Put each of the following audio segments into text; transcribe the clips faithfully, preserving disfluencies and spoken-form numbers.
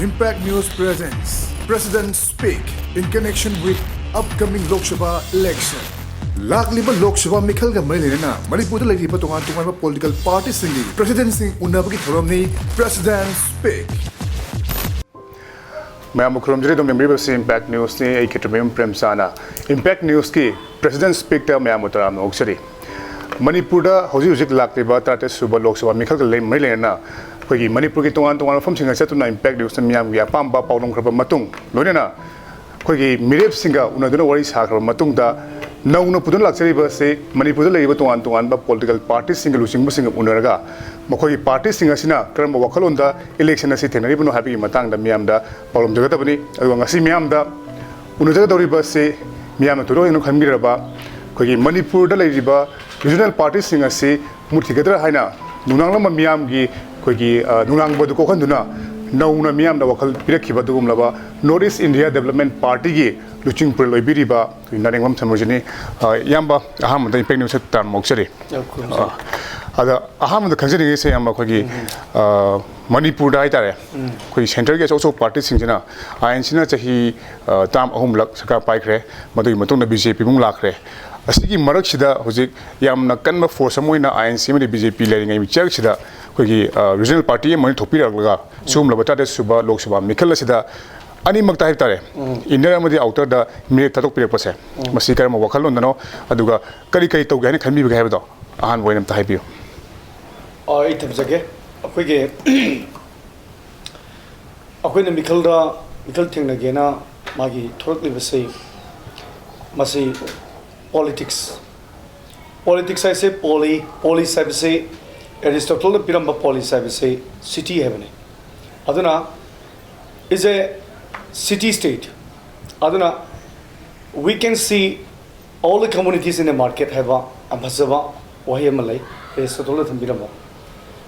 Impact News presents President Speak in connection with upcoming Lok Sabha election. ꯂꯥꯛꯂꯤꯕ ꯂꯣꯛ ꯁꯚꯥ ꯃꯤꯈꯜꯒ ꯃꯔꯤ ꯂꯩꯅꯅ ꯃꯅꯤꯄꯨꯔꯗ ꯂꯩꯔꯤꯕ ꯇꯣꯉꯥꯟ ꯇꯣꯉꯥꯟꯕ ꯄꯣꯂꯤꯇꯤꯀꯦꯜ ꯄꯥꯔꯇꯤꯁꯤꯡꯒꯤ ꯄ꯭ꯔꯦꯁꯤꯗꯦꯟꯠꯁꯤꯡ ꯎꯅꯕꯒꯤ ꯊꯧꯔꯝꯅꯤ President Speak. ꯃꯌꯥꯝꯕꯨ ꯈꯨꯔꯨꯝꯖꯔꯤ꯫ ꯑꯗꯨꯝ ꯌꯦꯡꯕꯤꯔꯤꯕꯁꯤ Impact Newsꯅꯤ꯫ ꯑꯩ ꯈꯦꯇ꯭ꯔꯤꯃꯌꯨꯝ ꯄ꯭ꯔꯦꯝꯆꯥꯅ Impact Newsꯀꯤ President Speakꯇ ꯃꯌꯥꯝꯕꯨ ꯇꯔꯥꯝꯅ ꯑꯣꯛꯆꯔꯤ꯫ ꯃꯅꯤꯄꯨꯔꯗ ꯍꯧꯖꯤꯛ ꯍꯧꯖꯤꯛ ꯂꯥꯛꯂꯤꯕ ꯇꯔꯥꯇꯔꯦꯠ ꯁꯨꯕ ꯂꯣꯛ ꯁꯚꯥ ꯃꯤꯈꯜꯒ ꯂꯩ-, ꯃꯔꯤ ꯂꯩꯅꯅ ꯑꯩꯈꯣꯏꯒꯤ ꯃꯅꯤꯄꯨꯔꯒꯤ ꯇꯣꯉꯥꯟ ꯇꯣꯉꯥꯟꯕ ꯃꯐꯝꯁꯤꯡꯗ ꯆꯠꯇꯨꯅ Impact Newsꯅ ꯃꯤꯌꯥꯝꯒꯤ ꯑꯄꯥꯝꯕ ꯄꯥꯎꯗꯝꯈ꯭ꯔꯕ ꯃꯇꯨꯡ, ꯂꯣꯏꯅꯅ ꯑꯩꯈꯣꯏꯒꯤ ꯃꯤꯔꯦꯞꯁꯤꯡꯒ ꯎꯅꯗꯨꯅ ꯋꯥꯔꯤ ꯁꯥꯈ꯭ꯔꯕ ꯃꯇꯨꯡꯗ, ꯅꯧꯅ ꯄꯨꯗꯨꯅ ꯂꯥꯛꯆꯔꯤꯕ ꯑꯁꯤ ꯃꯅꯤꯄꯨꯔꯗ ꯂꯩꯔꯤꯕ ꯇꯣꯉꯥꯟ ꯇꯣꯉꯥꯟꯕ ꯄꯣꯂꯤꯇꯤꯀꯦꯜ ꯄꯥꯔꯇꯤꯁꯤꯡꯒ ꯂꯨꯆꯤꯡꯕꯁꯤꯡꯒ ꯎꯅꯔꯒ ꯃꯈꯣꯏꯒꯤ ꯄꯥꯔꯇꯤꯁꯤꯡ ꯑꯁꯤꯅ ꯀꯔꯝꯕ ꯋꯥꯈꯜꯂꯣꯟꯗ ꯏꯂꯦꯛꯁꯟ ꯑꯁꯤ ꯊꯦꯡꯅꯔꯤꯕꯅꯣ ꯍꯥꯏꯕꯒꯤ ꯃꯇꯥꯡꯗ ꯃꯤꯌꯥꯝꯗ ꯄꯥꯎꯗꯝꯖꯒꯗꯕꯅꯤ꯫ ꯑꯗꯨꯒ ꯉꯁꯤ ꯃꯤꯌꯥꯝꯗ ꯎꯅꯖꯒꯗꯧꯔꯤꯕ ꯑꯁꯤ ꯃꯤꯌꯥꯝꯅ ꯊꯣꯏꯗꯣꯛ ꯍꯦꯟꯗꯣꯛꯅ ꯈꯟꯕꯤꯔꯕ ꯑꯩꯈꯣꯏꯒꯤ ꯃꯅꯤꯄꯨꯔꯗ ꯂꯩꯔꯤꯕ ꯔꯤꯖꯅꯦꯜ ꯄꯥꯔꯇꯤꯁꯤꯡ ꯑꯁꯤ ꯃꯨꯠꯈꯤꯒꯗ꯭ꯔꯥ ꯍꯥꯏꯅ ꯅꯨꯡꯅꯥꯡꯂꯝꯕ ꯃꯤꯌꯥꯝꯒꯤ ꯑꯩꯈꯣꯏꯒꯤ, ꯑ, ꯅꯨꯡꯅꯥꯡꯕ ꯑꯗꯨ ꯀꯣꯛꯍꯟꯗꯨꯅ ꯅꯧꯅ ꯃꯤꯌꯥꯝꯗ ꯋꯥꯈꯜ ꯄꯤꯔꯛꯈꯤꯕ ꯑꯗꯨꯒꯨꯝꯂꯕ North East India Development Partyꯒꯤ ꯂꯨꯆꯤꯡ ꯄꯨꯔꯦꯜ ꯑꯣꯏꯕꯤꯔꯤꯕ ꯑꯩꯈꯣꯏ ꯅꯥꯔꯦꯡꯕꯝ ꯁꯃꯨꯖꯤꯅꯤ꯫ ꯑ, ꯏꯌꯥꯝꯕ, ꯑꯍꯥꯟꯕꯗ Impact Newsꯇ ꯇꯔꯥꯝꯅ ꯑꯣꯛꯆꯔꯤ꯫ ꯌꯥꯝ ꯈꯨꯔꯨꯝꯖꯔꯤ꯫ ꯑ, ꯑꯗ ꯑꯍꯥꯟꯕꯗ ꯈꯪꯖꯅꯤꯡꯉꯤꯁꯦ, ꯏꯌꯥꯝꯕ, ꯑꯩꯈꯣꯏꯒꯤ, ꯎꯝ꯫ ꯑ, ꯃꯅꯤꯄꯨꯔꯗ ꯍꯥꯏꯇꯥꯔꯦ, ꯎꯝ꯫ ꯑꯩꯈꯣꯏꯒꯤ ꯁꯦꯟꯇꯔꯒꯤ ꯑꯆꯧ ꯑꯆꯧꯕ ꯄꯥꯔꯇꯤꯁꯤꯡꯁꯤꯅ, INCꯅ ꯆꯍꯤ, ꯑ, ꯇꯔꯥ ꯑꯍꯨꯝꯂꯛ ꯁꯔꯀꯥꯔ ꯄꯥꯏꯈ꯭ꯔꯦ, ꯃꯗꯨꯒꯤ ꯃꯇꯨꯡꯗ BJP ꯑꯃꯨꯛ ꯂꯥꯛꯈ꯭ꯔꯦ꯫ ꯑꯁꯤꯒꯤ ꯃꯔꯛꯁꯤꯗ ꯍꯧꯖꯤꯛ ꯌꯥꯝꯅ ꯀꯟꯕ ꯐꯣꯔꯁ ꯑꯃ ꯑꯣꯏꯅ INC ꯑꯃꯗꯤ BJP ꯂꯩꯔꯤꯉꯩ ꯃꯤꯆꯛꯁꯤꯗ ꯑꯩꯈꯣꯏꯒꯤ, ꯑ, ꯔꯤꯖꯅꯦꯜ ꯄꯥꯔꯇꯤ ꯑꯃ ꯑꯣꯏꯅ ꯊꯣꯛꯄꯤꯔꯛꯂꯒ ꯁꯤꯒꯨꯝꯂꯕ ꯇꯔꯥꯇꯔꯦꯠ ꯁꯨꯕ ꯂꯣꯛ ꯁꯚꯥ ꯃꯤꯈꯜ ꯑꯁꯤꯗ ꯑꯅꯤꯃꯛꯇ ꯍꯥꯏꯕ ꯇꯥꯔꯦ, ꯎꯝ꯫ Inner ꯑꯃꯗꯤ Outerꯗ ꯃꯤꯔꯦꯞ ꯊꯥꯗꯣꯛꯄꯤꯔꯛꯄꯁꯦ, ꯎꯝ꯫ ꯃꯁꯤ ꯀꯔꯝꯕ ꯋꯥꯈꯜꯂꯣꯟꯗꯅꯣ, ꯑꯗꯨꯒ ꯀꯔꯤ ꯀꯔꯤ ꯇꯧꯒꯦ ꯍꯥꯏꯅ ꯈꯟꯕꯤꯕꯒꯦ ꯍꯥꯏꯕꯗꯣ ꯑꯍꯥꯟꯕ ꯑꯣꯏꯅ ꯑꯝꯇ ꯍꯥꯏꯕꯤꯌꯨ꯫ ꯑ, ꯑꯩ ꯊꯝꯖꯒꯦ꯫ ꯑꯩꯈꯣꯏꯒꯤ, ꯑꯩꯈꯣꯏꯅ ꯃꯤꯈꯜꯗ, ꯃꯤꯈꯜ ꯊꯦꯡꯅꯒꯦꯅ ꯃꯥꯒꯤ ꯊꯣꯛꯂꯛꯂꯤꯕꯁꯤ, ꯃꯁꯤ politics꯫ Politics ꯍꯥꯏꯁꯦ poly, polis ꯍꯥꯏꯕꯁꯤ Aristotleꯅ ꯄꯤꯔꯝꯕ polis ꯍꯥꯏꯕꯁꯤ city ꯍꯥꯏꯕꯅꯤ꯫ ꯑꯗꯨꯅ is a city state꯫ ꯑꯗꯨꯅ we can see all the communities in a market ꯍꯥꯏꯕ ꯌꯥꯝ ꯐꯖꯕ ꯋꯥꯍꯩ ꯑꯃ ꯂꯩ, Aristotleꯅ ꯊꯝꯕꯤꯔꯝꯕ꯫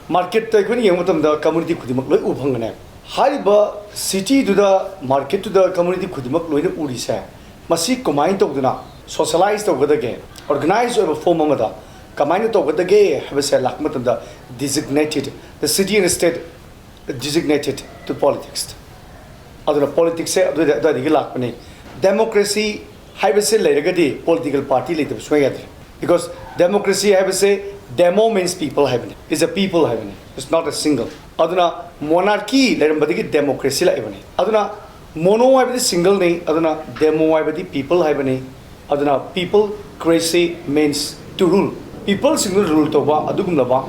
Marketꯇ ꯑꯩꯈꯣꯏꯅ ꯌꯦꯡꯕ ꯃꯇꯝꯗ community ꯈꯨꯗꯤꯡꯃꯛ ꯂꯣꯏ ꯎꯕ ꯐꯪꯒꯅꯦꯕ꯫ ꯍꯥꯏꯔꯤꯕ cityꯗꯨꯗ, marketꯇꯨꯗ community ꯈꯨꯗꯤꯡꯃꯛ ꯂꯣꯏꯅ ꯎꯔꯤꯁꯦ, ꯃꯁꯤ ꯀꯃꯥꯏꯅ ꯇꯧꯗꯅ socialize ꯇꯧꯒꯗꯒꯦ, organize ꯑꯣꯏꯕ form ꯑꯃꯗ ꯀꯃꯥꯏꯅ ꯇꯧꯒꯗꯒꯦ ꯍꯥꯏꯕꯁꯦ ꯂꯥꯛꯄ ꯃꯇꯝꯗ designated, the city and state designated to politics꯫ ꯑꯗꯨꯅ ꯄꯣꯂꯤꯇꯤꯛꯁꯁꯦ ꯑꯗꯨꯗ ꯑꯗꯨꯋꯥꯏꯗꯒꯤ ꯂꯥꯛꯄꯅꯤ꯫ ꯗꯦꯃꯣꯀ꯭ꯔꯦꯁꯤ ꯍꯥꯏꯕꯁꯦ ꯂꯩꯔꯒꯗꯤ ꯄꯣꯂꯤꯇꯤꯀꯦꯜ ꯄꯥꯔꯇꯤ ꯂꯩꯇꯕ ꯁꯨꯡꯌꯥ ꯌꯥꯗ꯭ꯔꯦ꯫ ꯕꯤꯀꯣꯁ ꯗꯦꯃꯣꯀ꯭ꯔꯦꯁꯤ ꯍꯥꯏꯕꯁꯦ, demo means people ꯍꯥꯏꯕꯅꯤ, is a people ꯍꯥꯏꯕꯅꯤ, it's not a single꯫ ꯑꯗꯨꯅ ꯃꯣꯅꯥꯔꯀꯤ ꯂꯩꯔꯝꯕꯗꯒꯤ ꯗꯦꯃꯣꯀ꯭ꯔꯦꯁꯤ ꯂꯥꯛꯏꯕꯅꯤ꯫ ꯑꯗꯨꯅ ꯃꯣꯅꯣ ꯍꯥꯏꯕꯗꯤ ꯁꯤꯡꯒꯜꯅꯤ, ꯑꯗꯨꯅ ꯗꯦꯃꯣ ꯍꯥꯏꯕꯗꯤ ꯄꯤꯄꯜ ꯍꯥꯏꯕꯅꯤ꯫ ꯑꯗꯨꯅ people crazy means to rule. ꯄꯤꯄꯜꯁꯤꯡꯗꯨ ꯔꯨꯜ ꯇꯧꯕ ꯑꯗꯨꯒꯨꯝꯂꯕ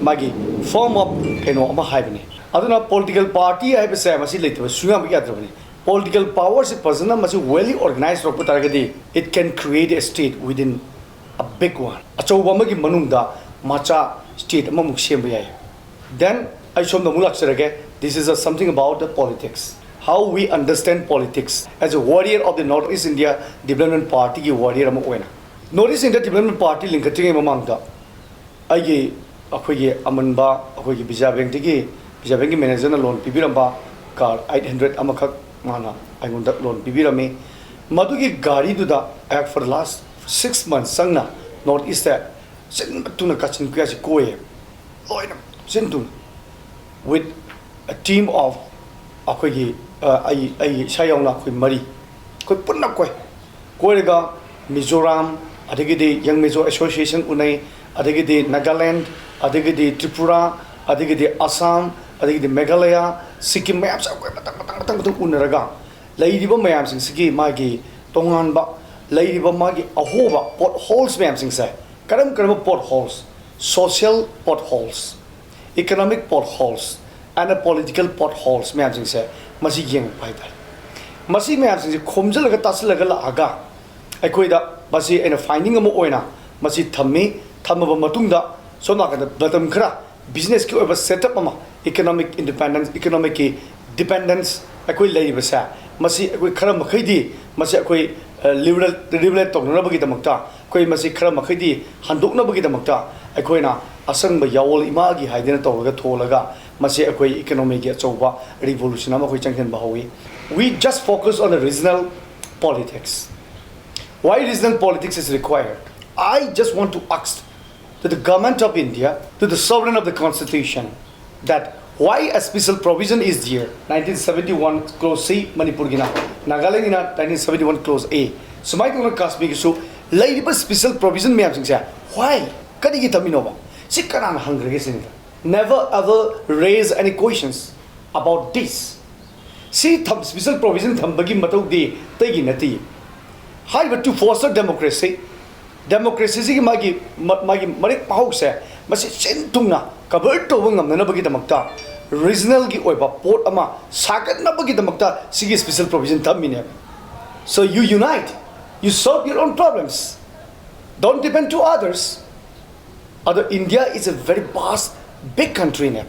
ꯃꯥꯒꯤ ꯐꯣꯔꯝ ꯑꯣꯐ ꯀꯩꯅꯣ ꯑꯃ ꯍꯥꯏꯕꯅꯤ꯫ ꯑꯗꯨꯅ ꯄꯣꯂꯤꯇꯤꯀꯦꯜ ꯄꯥꯔꯇꯤ ꯍꯥꯏꯕꯁꯦ ꯃꯁꯤ ꯂꯩꯇꯕ ꯁꯨꯡꯌꯥꯃꯛ ꯌꯥꯗ꯭ꯔꯕꯅꯤ꯫ ꯄꯣꯂꯤꯇꯤꯀꯦꯜ ꯄꯥꯋꯔꯁꯤ ꯐꯖꯅ ꯃꯁꯤ ꯋꯦꯜꯂꯤ ꯑꯣꯔꯒꯅꯥꯏꯖ ꯇꯧꯔꯛꯄ ꯇꯥꯔꯒꯗꯤ, it can create a state within a big one꯫ ꯑꯆꯧꯕ ꯑꯃꯒꯤ ꯃꯅꯨꯡꯗ ꯃꯆꯥ ꯁ꯭ꯇꯦꯠ ꯑꯃꯃꯨꯛ ꯁꯦꯝꯕ ꯌꯥꯏ꯫ Then ꯑꯩ ꯁꯣꯝꯗ ꯑꯃꯨꯛ ꯂꯥꯛꯆꯔꯒꯦ꯫ This is a something about the politics, how we understand politics as a warrior of the North East India Development Party ꯒꯤ ꯋꯥꯔꯤꯌꯔ ꯑꯃ ꯑꯣꯏꯅ꯫ North East India Development Party ꯂꯤꯡꯈꯠꯇ꯭ꯔꯤꯉꯩ ꯃꯃꯥꯡꯗ ꯑꯩꯒꯤ, ꯑꯩꯈꯣꯏꯒꯤ ꯑꯃꯟꯕ, ꯑꯩꯈꯣꯏꯒꯤ ꯕꯤꯖꯥ ꯕꯦꯡꯛꯇꯒꯤ, ꯕꯤꯖꯥ ꯕꯦꯡꯛꯀꯤ ꯃꯦꯅꯦꯖꯔꯅ ꯂꯣꯟ ꯄꯤꯕꯤꯔꯝꯕ ꯀꯥꯔ ꯑꯩꯠ ꯍꯟꯗ꯭ꯔꯦꯗ ꯑꯃꯈꯛ ꯃꯥꯅ ꯑꯩꯉꯣꯟꯗ ꯂꯣꯟ ꯄꯤꯕꯤꯔꯝꯃꯤ꯫ ꯃꯗꯨꯒꯤ ꯒꯥꯔꯤꯗꯨꯗ ꯑꯩꯍꯥꯛ for the last six months ꯆꯪꯅ ꯅꯣꯔꯠ ꯏꯁꯇ ꯁꯤꯟꯕ ꯊꯨꯡꯅ ꯀꯥꯆꯤꯟ ꯀꯣꯌꯥꯁꯤ ꯀꯣꯏꯌꯦ꯫ ꯂꯣꯏꯅ ꯁꯤꯟ ꯊꯨꯡꯅ, with a team of ꯑꯩꯈꯣꯏꯒꯤ, ꯑ, ꯑꯩ, ꯑꯩ ꯏꯁꯥ ꯌꯥꯎꯅ ꯑꯩꯈꯣꯏ ꯃꯔꯤ, ꯑꯩꯈꯣꯏ ꯄꯨꯟꯅ ꯀꯣꯏ꯫ ꯀꯣꯏꯔꯒ ꯃꯤꯖꯣꯔꯥꯝ, ꯑꯗꯒꯤꯗꯤ Young Mizo Association ꯎꯅꯩ, ꯑꯗꯒꯤꯗꯤ ꯅꯥꯒꯥꯂꯦꯟ, ꯑꯗꯒꯤꯗꯤ ꯇ꯭ꯔꯤꯄꯨꯔꯥ, ꯑꯗꯒꯤꯗꯤ ꯑꯁꯥꯝ, ꯑꯗꯒꯤꯗꯤ ꯃꯦꯘꯥꯂꯌꯥ, ꯁꯤꯛꯀꯤꯝ ꯃꯌꯥꯝꯁꯦ ꯑꯩꯈꯣꯏ ꯃꯊꯪ, ꯃꯊꯪ, ꯃꯊꯪ, ꯃꯊꯪ ꯎꯅꯔꯒ ꯂꯩꯔꯤꯕ ꯃꯌꯥꯝꯁꯤꯡꯁꯤꯒꯤ ꯃꯥꯒꯤ ꯇꯣꯉꯥꯟꯕ, ꯂꯩꯔꯤꯕ ꯃꯥꯒꯤ ꯑꯍꯣꯕ ꯄꯣꯠ ꯍꯣꯜꯁ ꯃꯌꯥꯝꯁꯤꯡꯁꯦ, ꯀꯔꯝ ꯀꯔꯝꯕ ꯄꯣꯠ holes, social pot holes, economic pot holes and political pot holes ꯃꯌꯥꯝꯁꯤꯡꯁꯦ ꯃꯁꯤ ꯌꯦꯡꯉꯛꯄ ꯍꯥꯏꯇꯥꯔꯦ꯫ ꯃꯁꯤ ꯃꯌꯥꯝꯁꯤꯡꯁꯦ ꯈꯣꯝꯖꯤꯜꯂꯒ ꯇꯥꯁꯤꯜꯂꯒ ꯂꯥꯛꯑꯒ ꯑꯩꯈꯣꯏꯗ ꯃꯁꯤ ꯑꯩꯅ ꯐꯥꯏꯟꯗꯤꯡ ꯑꯃ ꯑꯣꯏꯅ ꯃꯁꯤ ꯊꯝꯃꯤ꯫ ꯊꯝꯃꯕ ꯃꯇꯨꯡꯗ ꯁꯣꯝ ꯅꯥꯀꯟꯗ ꯃꯇꯝ ꯈꯔ ꯕꯤꯖꯤꯅꯦꯁꯀꯤ ꯑꯣꯏꯕ ꯁꯦꯠ ꯑꯞ ꯑꯃ, ꯏꯀꯣꯅꯣꯃꯤꯛ ꯏꯟꯗꯤꯄꯦꯟꯗꯦꯟꯁ, ꯏꯀꯣꯅꯣꯃꯤꯛꯀꯤ ꯗꯤꯄꯦꯟꯗꯦꯟꯁ ꯑꯩꯈꯣꯏ ꯂꯩꯔꯤꯕꯁꯦ, ꯃꯁꯤ ꯑꯩꯈꯣꯏ ꯈꯔ ꯃꯈꯩꯗꯤ ꯃꯁꯤ ꯑꯩꯈꯣꯏ, ꯑ, ꯂꯤꯕꯔꯦꯜ-, ꯔꯤꯕꯔꯦꯠ ꯇꯧꯅꯅꯕꯒꯤꯗꯃꯛꯇ, ꯑꯩꯈꯣꯏ ꯃꯁꯤ ꯈꯔ ꯃꯈꯩꯗꯤ ꯍꯟꯗꯣꯛꯅꯕꯒꯤꯗꯃꯛꯇ ꯑꯩꯈꯣꯏꯅ ꯑꯁꯪꯕ ꯌꯥꯑꯣꯜ ꯏꯃꯥꯒꯤ ꯍꯥꯏꯗꯅ ꯇꯧꯔꯒ ꯊꯣꯜꯂꯒ ꯃꯁꯤ ꯑꯩꯈꯣꯏ ꯏꯀꯣꯅꯣꯃꯤꯒꯤ ꯑꯆꯧꯕ ꯔꯤꯚꯣꯂꯨꯁꯟ ꯑꯃ ꯑꯩꯈꯣꯏ ꯆꯪꯁꯤꯟꯕ ꯍꯧꯏ꯫ We just focus on the regional politics. Why regional politics is required? I just want to ask to the government of India, to the sovereign of the constitution, that Why a special provision is there? Nineteen seventy one clause C ꯃꯅꯤꯄꯨꯔꯒꯤꯅ, ꯅꯥꯒꯥꯂꯦꯟꯒꯤꯅ nineteen seventy one clause A꯫ ꯁꯨꯃꯥꯏꯅ ꯇꯧꯗꯅ ꯀꯥꯁꯃꯤꯔꯒꯤꯁꯨ ꯂꯩꯔꯤꯕ special provision ꯃꯌꯥꯝꯁꯤꯡꯁꯦ why? ꯀꯔꯤꯒꯤ ꯊꯝꯃꯤꯅꯣꯕ? ꯁꯤ ꯀꯅꯥꯅ ꯍꯪꯈ꯭ꯔꯒꯦ ꯁꯤꯅꯤꯗ? Never ever raise any questions about this. ꯁꯤ ꯊꯝ-, special provision ꯊꯝꯕꯒꯤ ꯃꯊꯧꯗꯤ ꯑꯇꯩꯒꯤ ꯅꯠꯇꯦ꯫ ꯍꯥꯏꯔꯤꯕ to foster democracy, democracy ꯁꯤꯒꯤ ꯃꯥꯒꯤ, ꯃ-, ꯃꯥꯒꯤ ꯃꯔꯦꯛ ꯃꯍꯥꯎꯁꯦ ꯃꯁꯤ ꯁꯤꯟ ꯊꯨꯡꯅ cover ꯇꯧꯕ ꯉꯝꯅꯅꯕꯒꯤꯗꯃꯛꯇ, regional ꯒꯤ ꯑꯣꯏꯕ ꯄꯣꯠ ꯑꯃ ꯁꯥꯒꯠꯅꯕꯒꯤꯗꯃꯛꯇ ꯁꯤꯒꯤ special provision ꯊꯝꯃꯤꯅꯦꯕ꯫ So you unite, you solve your own problems, don't depend to others. ꯑꯗꯣ India is a very vast, big country ꯅꯦ꯫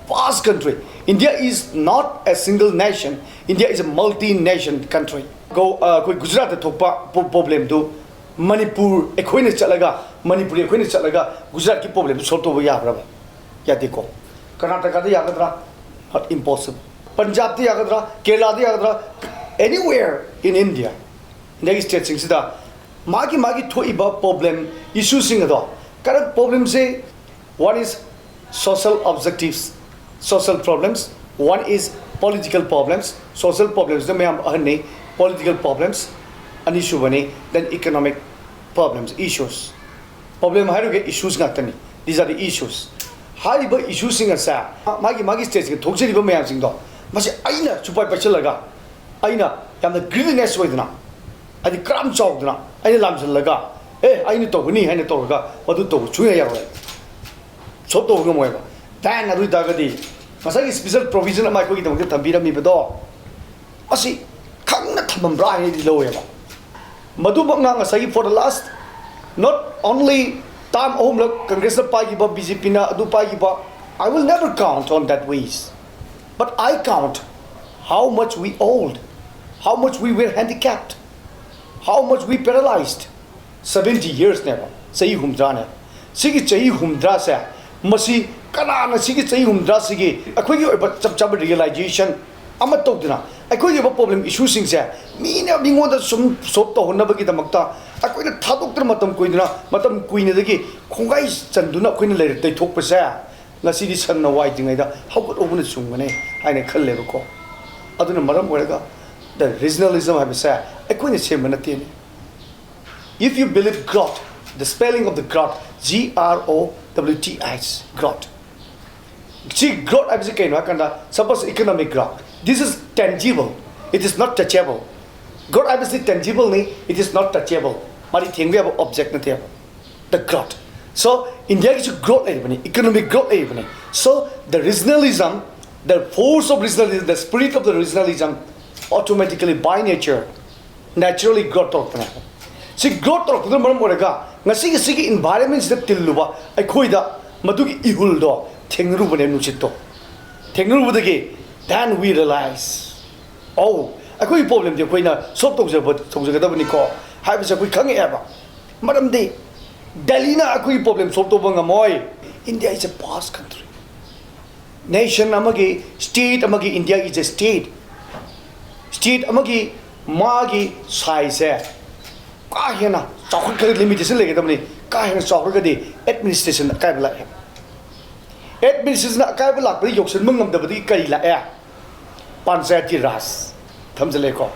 Vast country. India is not a single nation. India is a multi nation country. GO-, ꯑ, ꯑꯩꯈꯣꯏ ꯒꯨꯖꯔꯥꯠꯇ ꯊꯣꯛꯄ ꯄꯣ-, problem ꯗꯨ ꯃꯅꯤꯄꯨꯔ ꯑꯩꯈꯣꯏꯅ ꯆꯠꯂꯒ, ꯃꯅꯤꯄꯨꯔꯤ ꯑꯩꯈꯣꯏꯅ ꯆꯠꯂꯒ ꯒꯨꯖꯔꯥꯠꯀꯤ problem ꯗꯨ solve ꯇꯧꯕ ꯌꯥꯕ꯭ꯔꯕ? ꯌꯥꯗꯦꯀꯣ꯫ ꯀꯔꯅꯥꯇꯀꯥꯗ ꯌꯥꯒꯗ꯭ꯔꯥ? Not impossible. ꯄꯟꯖꯥꯕꯇ ꯌꯥꯒꯗ꯭ꯔꯥ? ꯀꯦꯔꯂꯥꯗ ꯌꯥꯒꯗ꯭ꯔꯥ? Anywhere in India, India ꯒꯤ state ꯁꯤꯡꯁꯤꯗ ꯃꯥꯒꯤ ꯃꯥꯒꯤ ꯊꯣꯛꯏꯕ problem, issue ꯁꯤꯡ ꯑꯗꯣ, ꯀꯔꯝ problem say, one is social objectives, social problems, one is political problems, social problems ꯅ ꯃꯌꯥꯝ ꯑꯍꯟꯅꯤ, political problems ꯑꯅꯤꯁꯨꯕꯅꯤ, then economic problems, issues꯫ Problem ꯍꯥꯏꯔꯨꯒꯦ, issues ꯉꯥꯛꯇꯅꯤ, these are the issues꯫ ꯍꯥꯏꯔꯤꯕ issue ꯁꯤꯡ ꯑꯁꯦ ꯃꯥꯒꯤ ꯃꯥꯒꯤ state ꯁꯤꯡ ꯊꯣꯛꯆꯔꯤꯕ ꯃꯌꯥꯝꯁꯤꯡꯗꯣ, ꯃꯁꯤ ꯑꯩꯅ ꯁꯨꯄꯥꯏ ꯄꯥꯏꯁꯤꯜꯂꯒ, ꯑꯩꯅ ꯌꯥꯝꯅ greediness ꯑꯣꯏꯗꯅ, ꯍꯥꯏꯗꯤ ꯀꯔꯥꯝ ꯆꯥꯎꯗꯅ ꯑꯩꯅ ꯂꯥꯝꯁꯤꯜꯂꯒ, "ꯑꯦ, ꯑꯩꯅ ꯇꯧꯒꯅꯤ" ꯍꯥꯏꯅ ꯇꯧꯔꯒ ꯃꯗꯨ ꯇꯧꯕ ꯁꯨꯡꯌꯥ ꯌꯥꯔꯣꯏ꯫ Solve ꯇꯧꯕ ꯉꯝꯃꯣꯏꯕ꯫ Then ꯑꯗꯨ ꯑꯣꯏꯇꯥꯔꯒꯗꯤ ꯉꯁꯥꯏꯒꯤ special provision ꯑꯃ ꯑꯩꯈꯣꯏꯒꯤꯗꯃꯛꯇ ꯊꯝꯕꯤꯔꯝꯃꯤꯕꯗꯣ, ꯑꯁꯤ ꯈꯪꯅ ꯊꯝꯃꯝꯕ꯭ꯔꯥ ꯍꯥꯏꯅꯗꯤ ꯂꯧꯋꯦꯕ꯫ ꯃꯗꯨꯃꯛꯅ ꯉꯁꯥꯏꯒꯤ for the last, not only term ꯑꯍꯨꯝꯂꯛ Congress ꯅ ꯄꯥꯏꯈꯤꯕ, B J P ꯅ ꯑꯗꯨ ꯄꯥꯏꯈꯤꯕ, I will never count on that ways. But I count how much we old, how much we were handicapped, how much we paralyzed. Seventy years ꯅꯦꯕ, ꯆꯍꯤ ꯍꯨꯝꯗ꯭ꯔꯥꯅꯦ꯫ ꯁꯤꯒꯤ ꯆꯍꯤ ꯍꯨꯝꯗ꯭ꯔꯥꯁꯦ, ꯃꯁꯤ ꯀꯅꯥꯅ ꯁꯤꯒꯤ ꯆꯍꯤ ꯍꯨꯝꯗ꯭ꯔꯥꯁꯤꯒꯤ ꯑꯩꯈꯣꯏꯒꯤ ꯑꯣꯏꯕ ꯆꯞ ꯆꯥꯕ realization ꯑꯃ ꯇꯧꯗꯅ, ꯑꯩꯈꯣꯏꯒꯤ ꯑꯣꯏꯕ problem issue ꯁꯤꯡꯁꯦ ꯃꯤꯅ ꯃꯤꯉꯣꯟꯗ ꯁꯨꯝ solve ꯇꯧꯍꯟꯅꯕꯒꯤꯗꯃꯛꯇ ꯑꯩꯈꯣꯏꯅ ꯊꯥꯗꯣꯛꯇꯅ ꯃꯇꯝ ꯀꯨꯏꯗꯅ, ꯃꯇꯝ ꯀꯨꯏꯅꯗꯒꯤ ꯈꯣꯡꯒꯥꯏ ꯆꯟꯗꯨꯅ ꯑꯩꯈꯣꯏꯅ ꯂꯩꯔ ꯇꯩꯊꯣꯛꯄꯁꯦ, ꯉꯁꯤꯗꯤ ꯁꯟꯅ ꯋꯥꯏꯗ꯭ꯔꯤꯉꯩꯗ ꯍꯧꯒꯠꯍꯧꯕꯅ ꯆꯨꯝꯒꯅꯤ ꯍꯥꯏꯅ ꯈꯜꯂꯦꯕꯀꯣ꯫ ꯑꯗꯨꯅ ꯃꯔꯝ ꯑꯣꯏꯔꯒ the regionalism ꯍꯥꯏꯕꯁꯦ ꯑꯩꯈꯣꯏꯅ ꯁꯦꯝꯕ ꯅꯠꯇꯦꯅꯦ. If you believe growth, the spelling of the growth, G R O W T H, growth. ꯁꯤ growth ꯍꯥꯏꯕꯁꯤ ꯀꯩꯅꯣ ꯍꯥꯏ ꯀꯥꯟꯗ, suppose economic growth, this is tangible, it is not touchable. Growth ꯍꯥꯏꯕꯁꯤ tangible ꯅꯤ, it is not touchable. ꯃꯥꯗꯤ ꯊꯦꯡꯕ ꯌꯥꯕ object ꯅꯠꯇꯦꯕ, the growth. So India ꯒꯤꯁꯨ growth ꯂꯩꯔꯤꯕꯅꯤ, economic growth ꯂꯩꯔꯤꯕꯅꯤ. So the regionalism, the force of regionalism, the spirit of the regionalism, automatically, by nature, naturally growth ꯇꯧꯔꯛꯄꯅꯦ. ꯁꯤ growth ꯇꯧꯔꯛꯄꯗꯨꯅ ꯃꯔꯝ ꯑꯣꯏꯔꯒ ꯉꯁꯤꯒꯤ ꯁꯤꯒꯤ environment ꯁꯤꯗ ꯇꯤꯜꯂꯨꯕ ꯑꯩꯈꯣꯏꯗ ꯃꯗꯨꯒꯤ ꯏꯍꯨꯜꯗꯣ ꯊꯦꯡꯅꯔꯨꯕꯅꯦ, ꯅꯨꯡꯁꯤꯠꯇꯣ ꯊꯦꯡꯅꯔꯨꯕꯗꯒꯤ, then we realize, ꯑꯧ, ꯑꯩꯈꯣꯏꯒꯤ problem ꯗꯤ ꯑꯩꯈꯣꯏꯅ solve ꯇꯧꯖꯕ ꯇꯧꯖꯒꯗꯕꯅꯤꯀꯣ ꯍꯥꯏꯕꯁꯦ ꯑꯩꯈꯣꯏ ꯈꯪꯉꯛꯑꯦꯕ. ꯃꯔꯝꯗꯤ ꯗꯦꯜꯂꯤꯅ ꯑꯩꯈꯣꯏꯒꯤ problem solve ꯇꯧꯕ ꯉꯝꯃꯣꯏ. India is a vast country. Nation ꯑꯃꯒꯤ, state ꯑꯃꯒꯤ, India is a state. State ꯑꯃꯒꯤ ꯃꯥꯒꯤ size ꯁꯦ ꯀꯥ ꯍꯦꯟꯅ ꯆꯥꯎꯈꯠꯈ꯭ꯔꯒ limitation ꯂꯩꯒꯗꯕꯅꯤ. ꯀꯥ ꯍꯦꯟꯅ ꯆꯥꯎꯈ꯭ꯔꯒꯗꯤ administration ꯑꯀꯥꯏꯕ ꯂꯥꯛꯑꯦ. Administration ꯑꯀꯥꯏꯕ ꯂꯥꯛꯄꯗ ꯌꯧꯁꯤꯟꯕ ꯉꯝꯗꯕꯗꯒꯤ ꯀꯔꯤ ꯂꯥꯛꯑꯦ? Panchayati Raj ꯊꯝꯖꯤꯜꯂꯦꯀꯣ.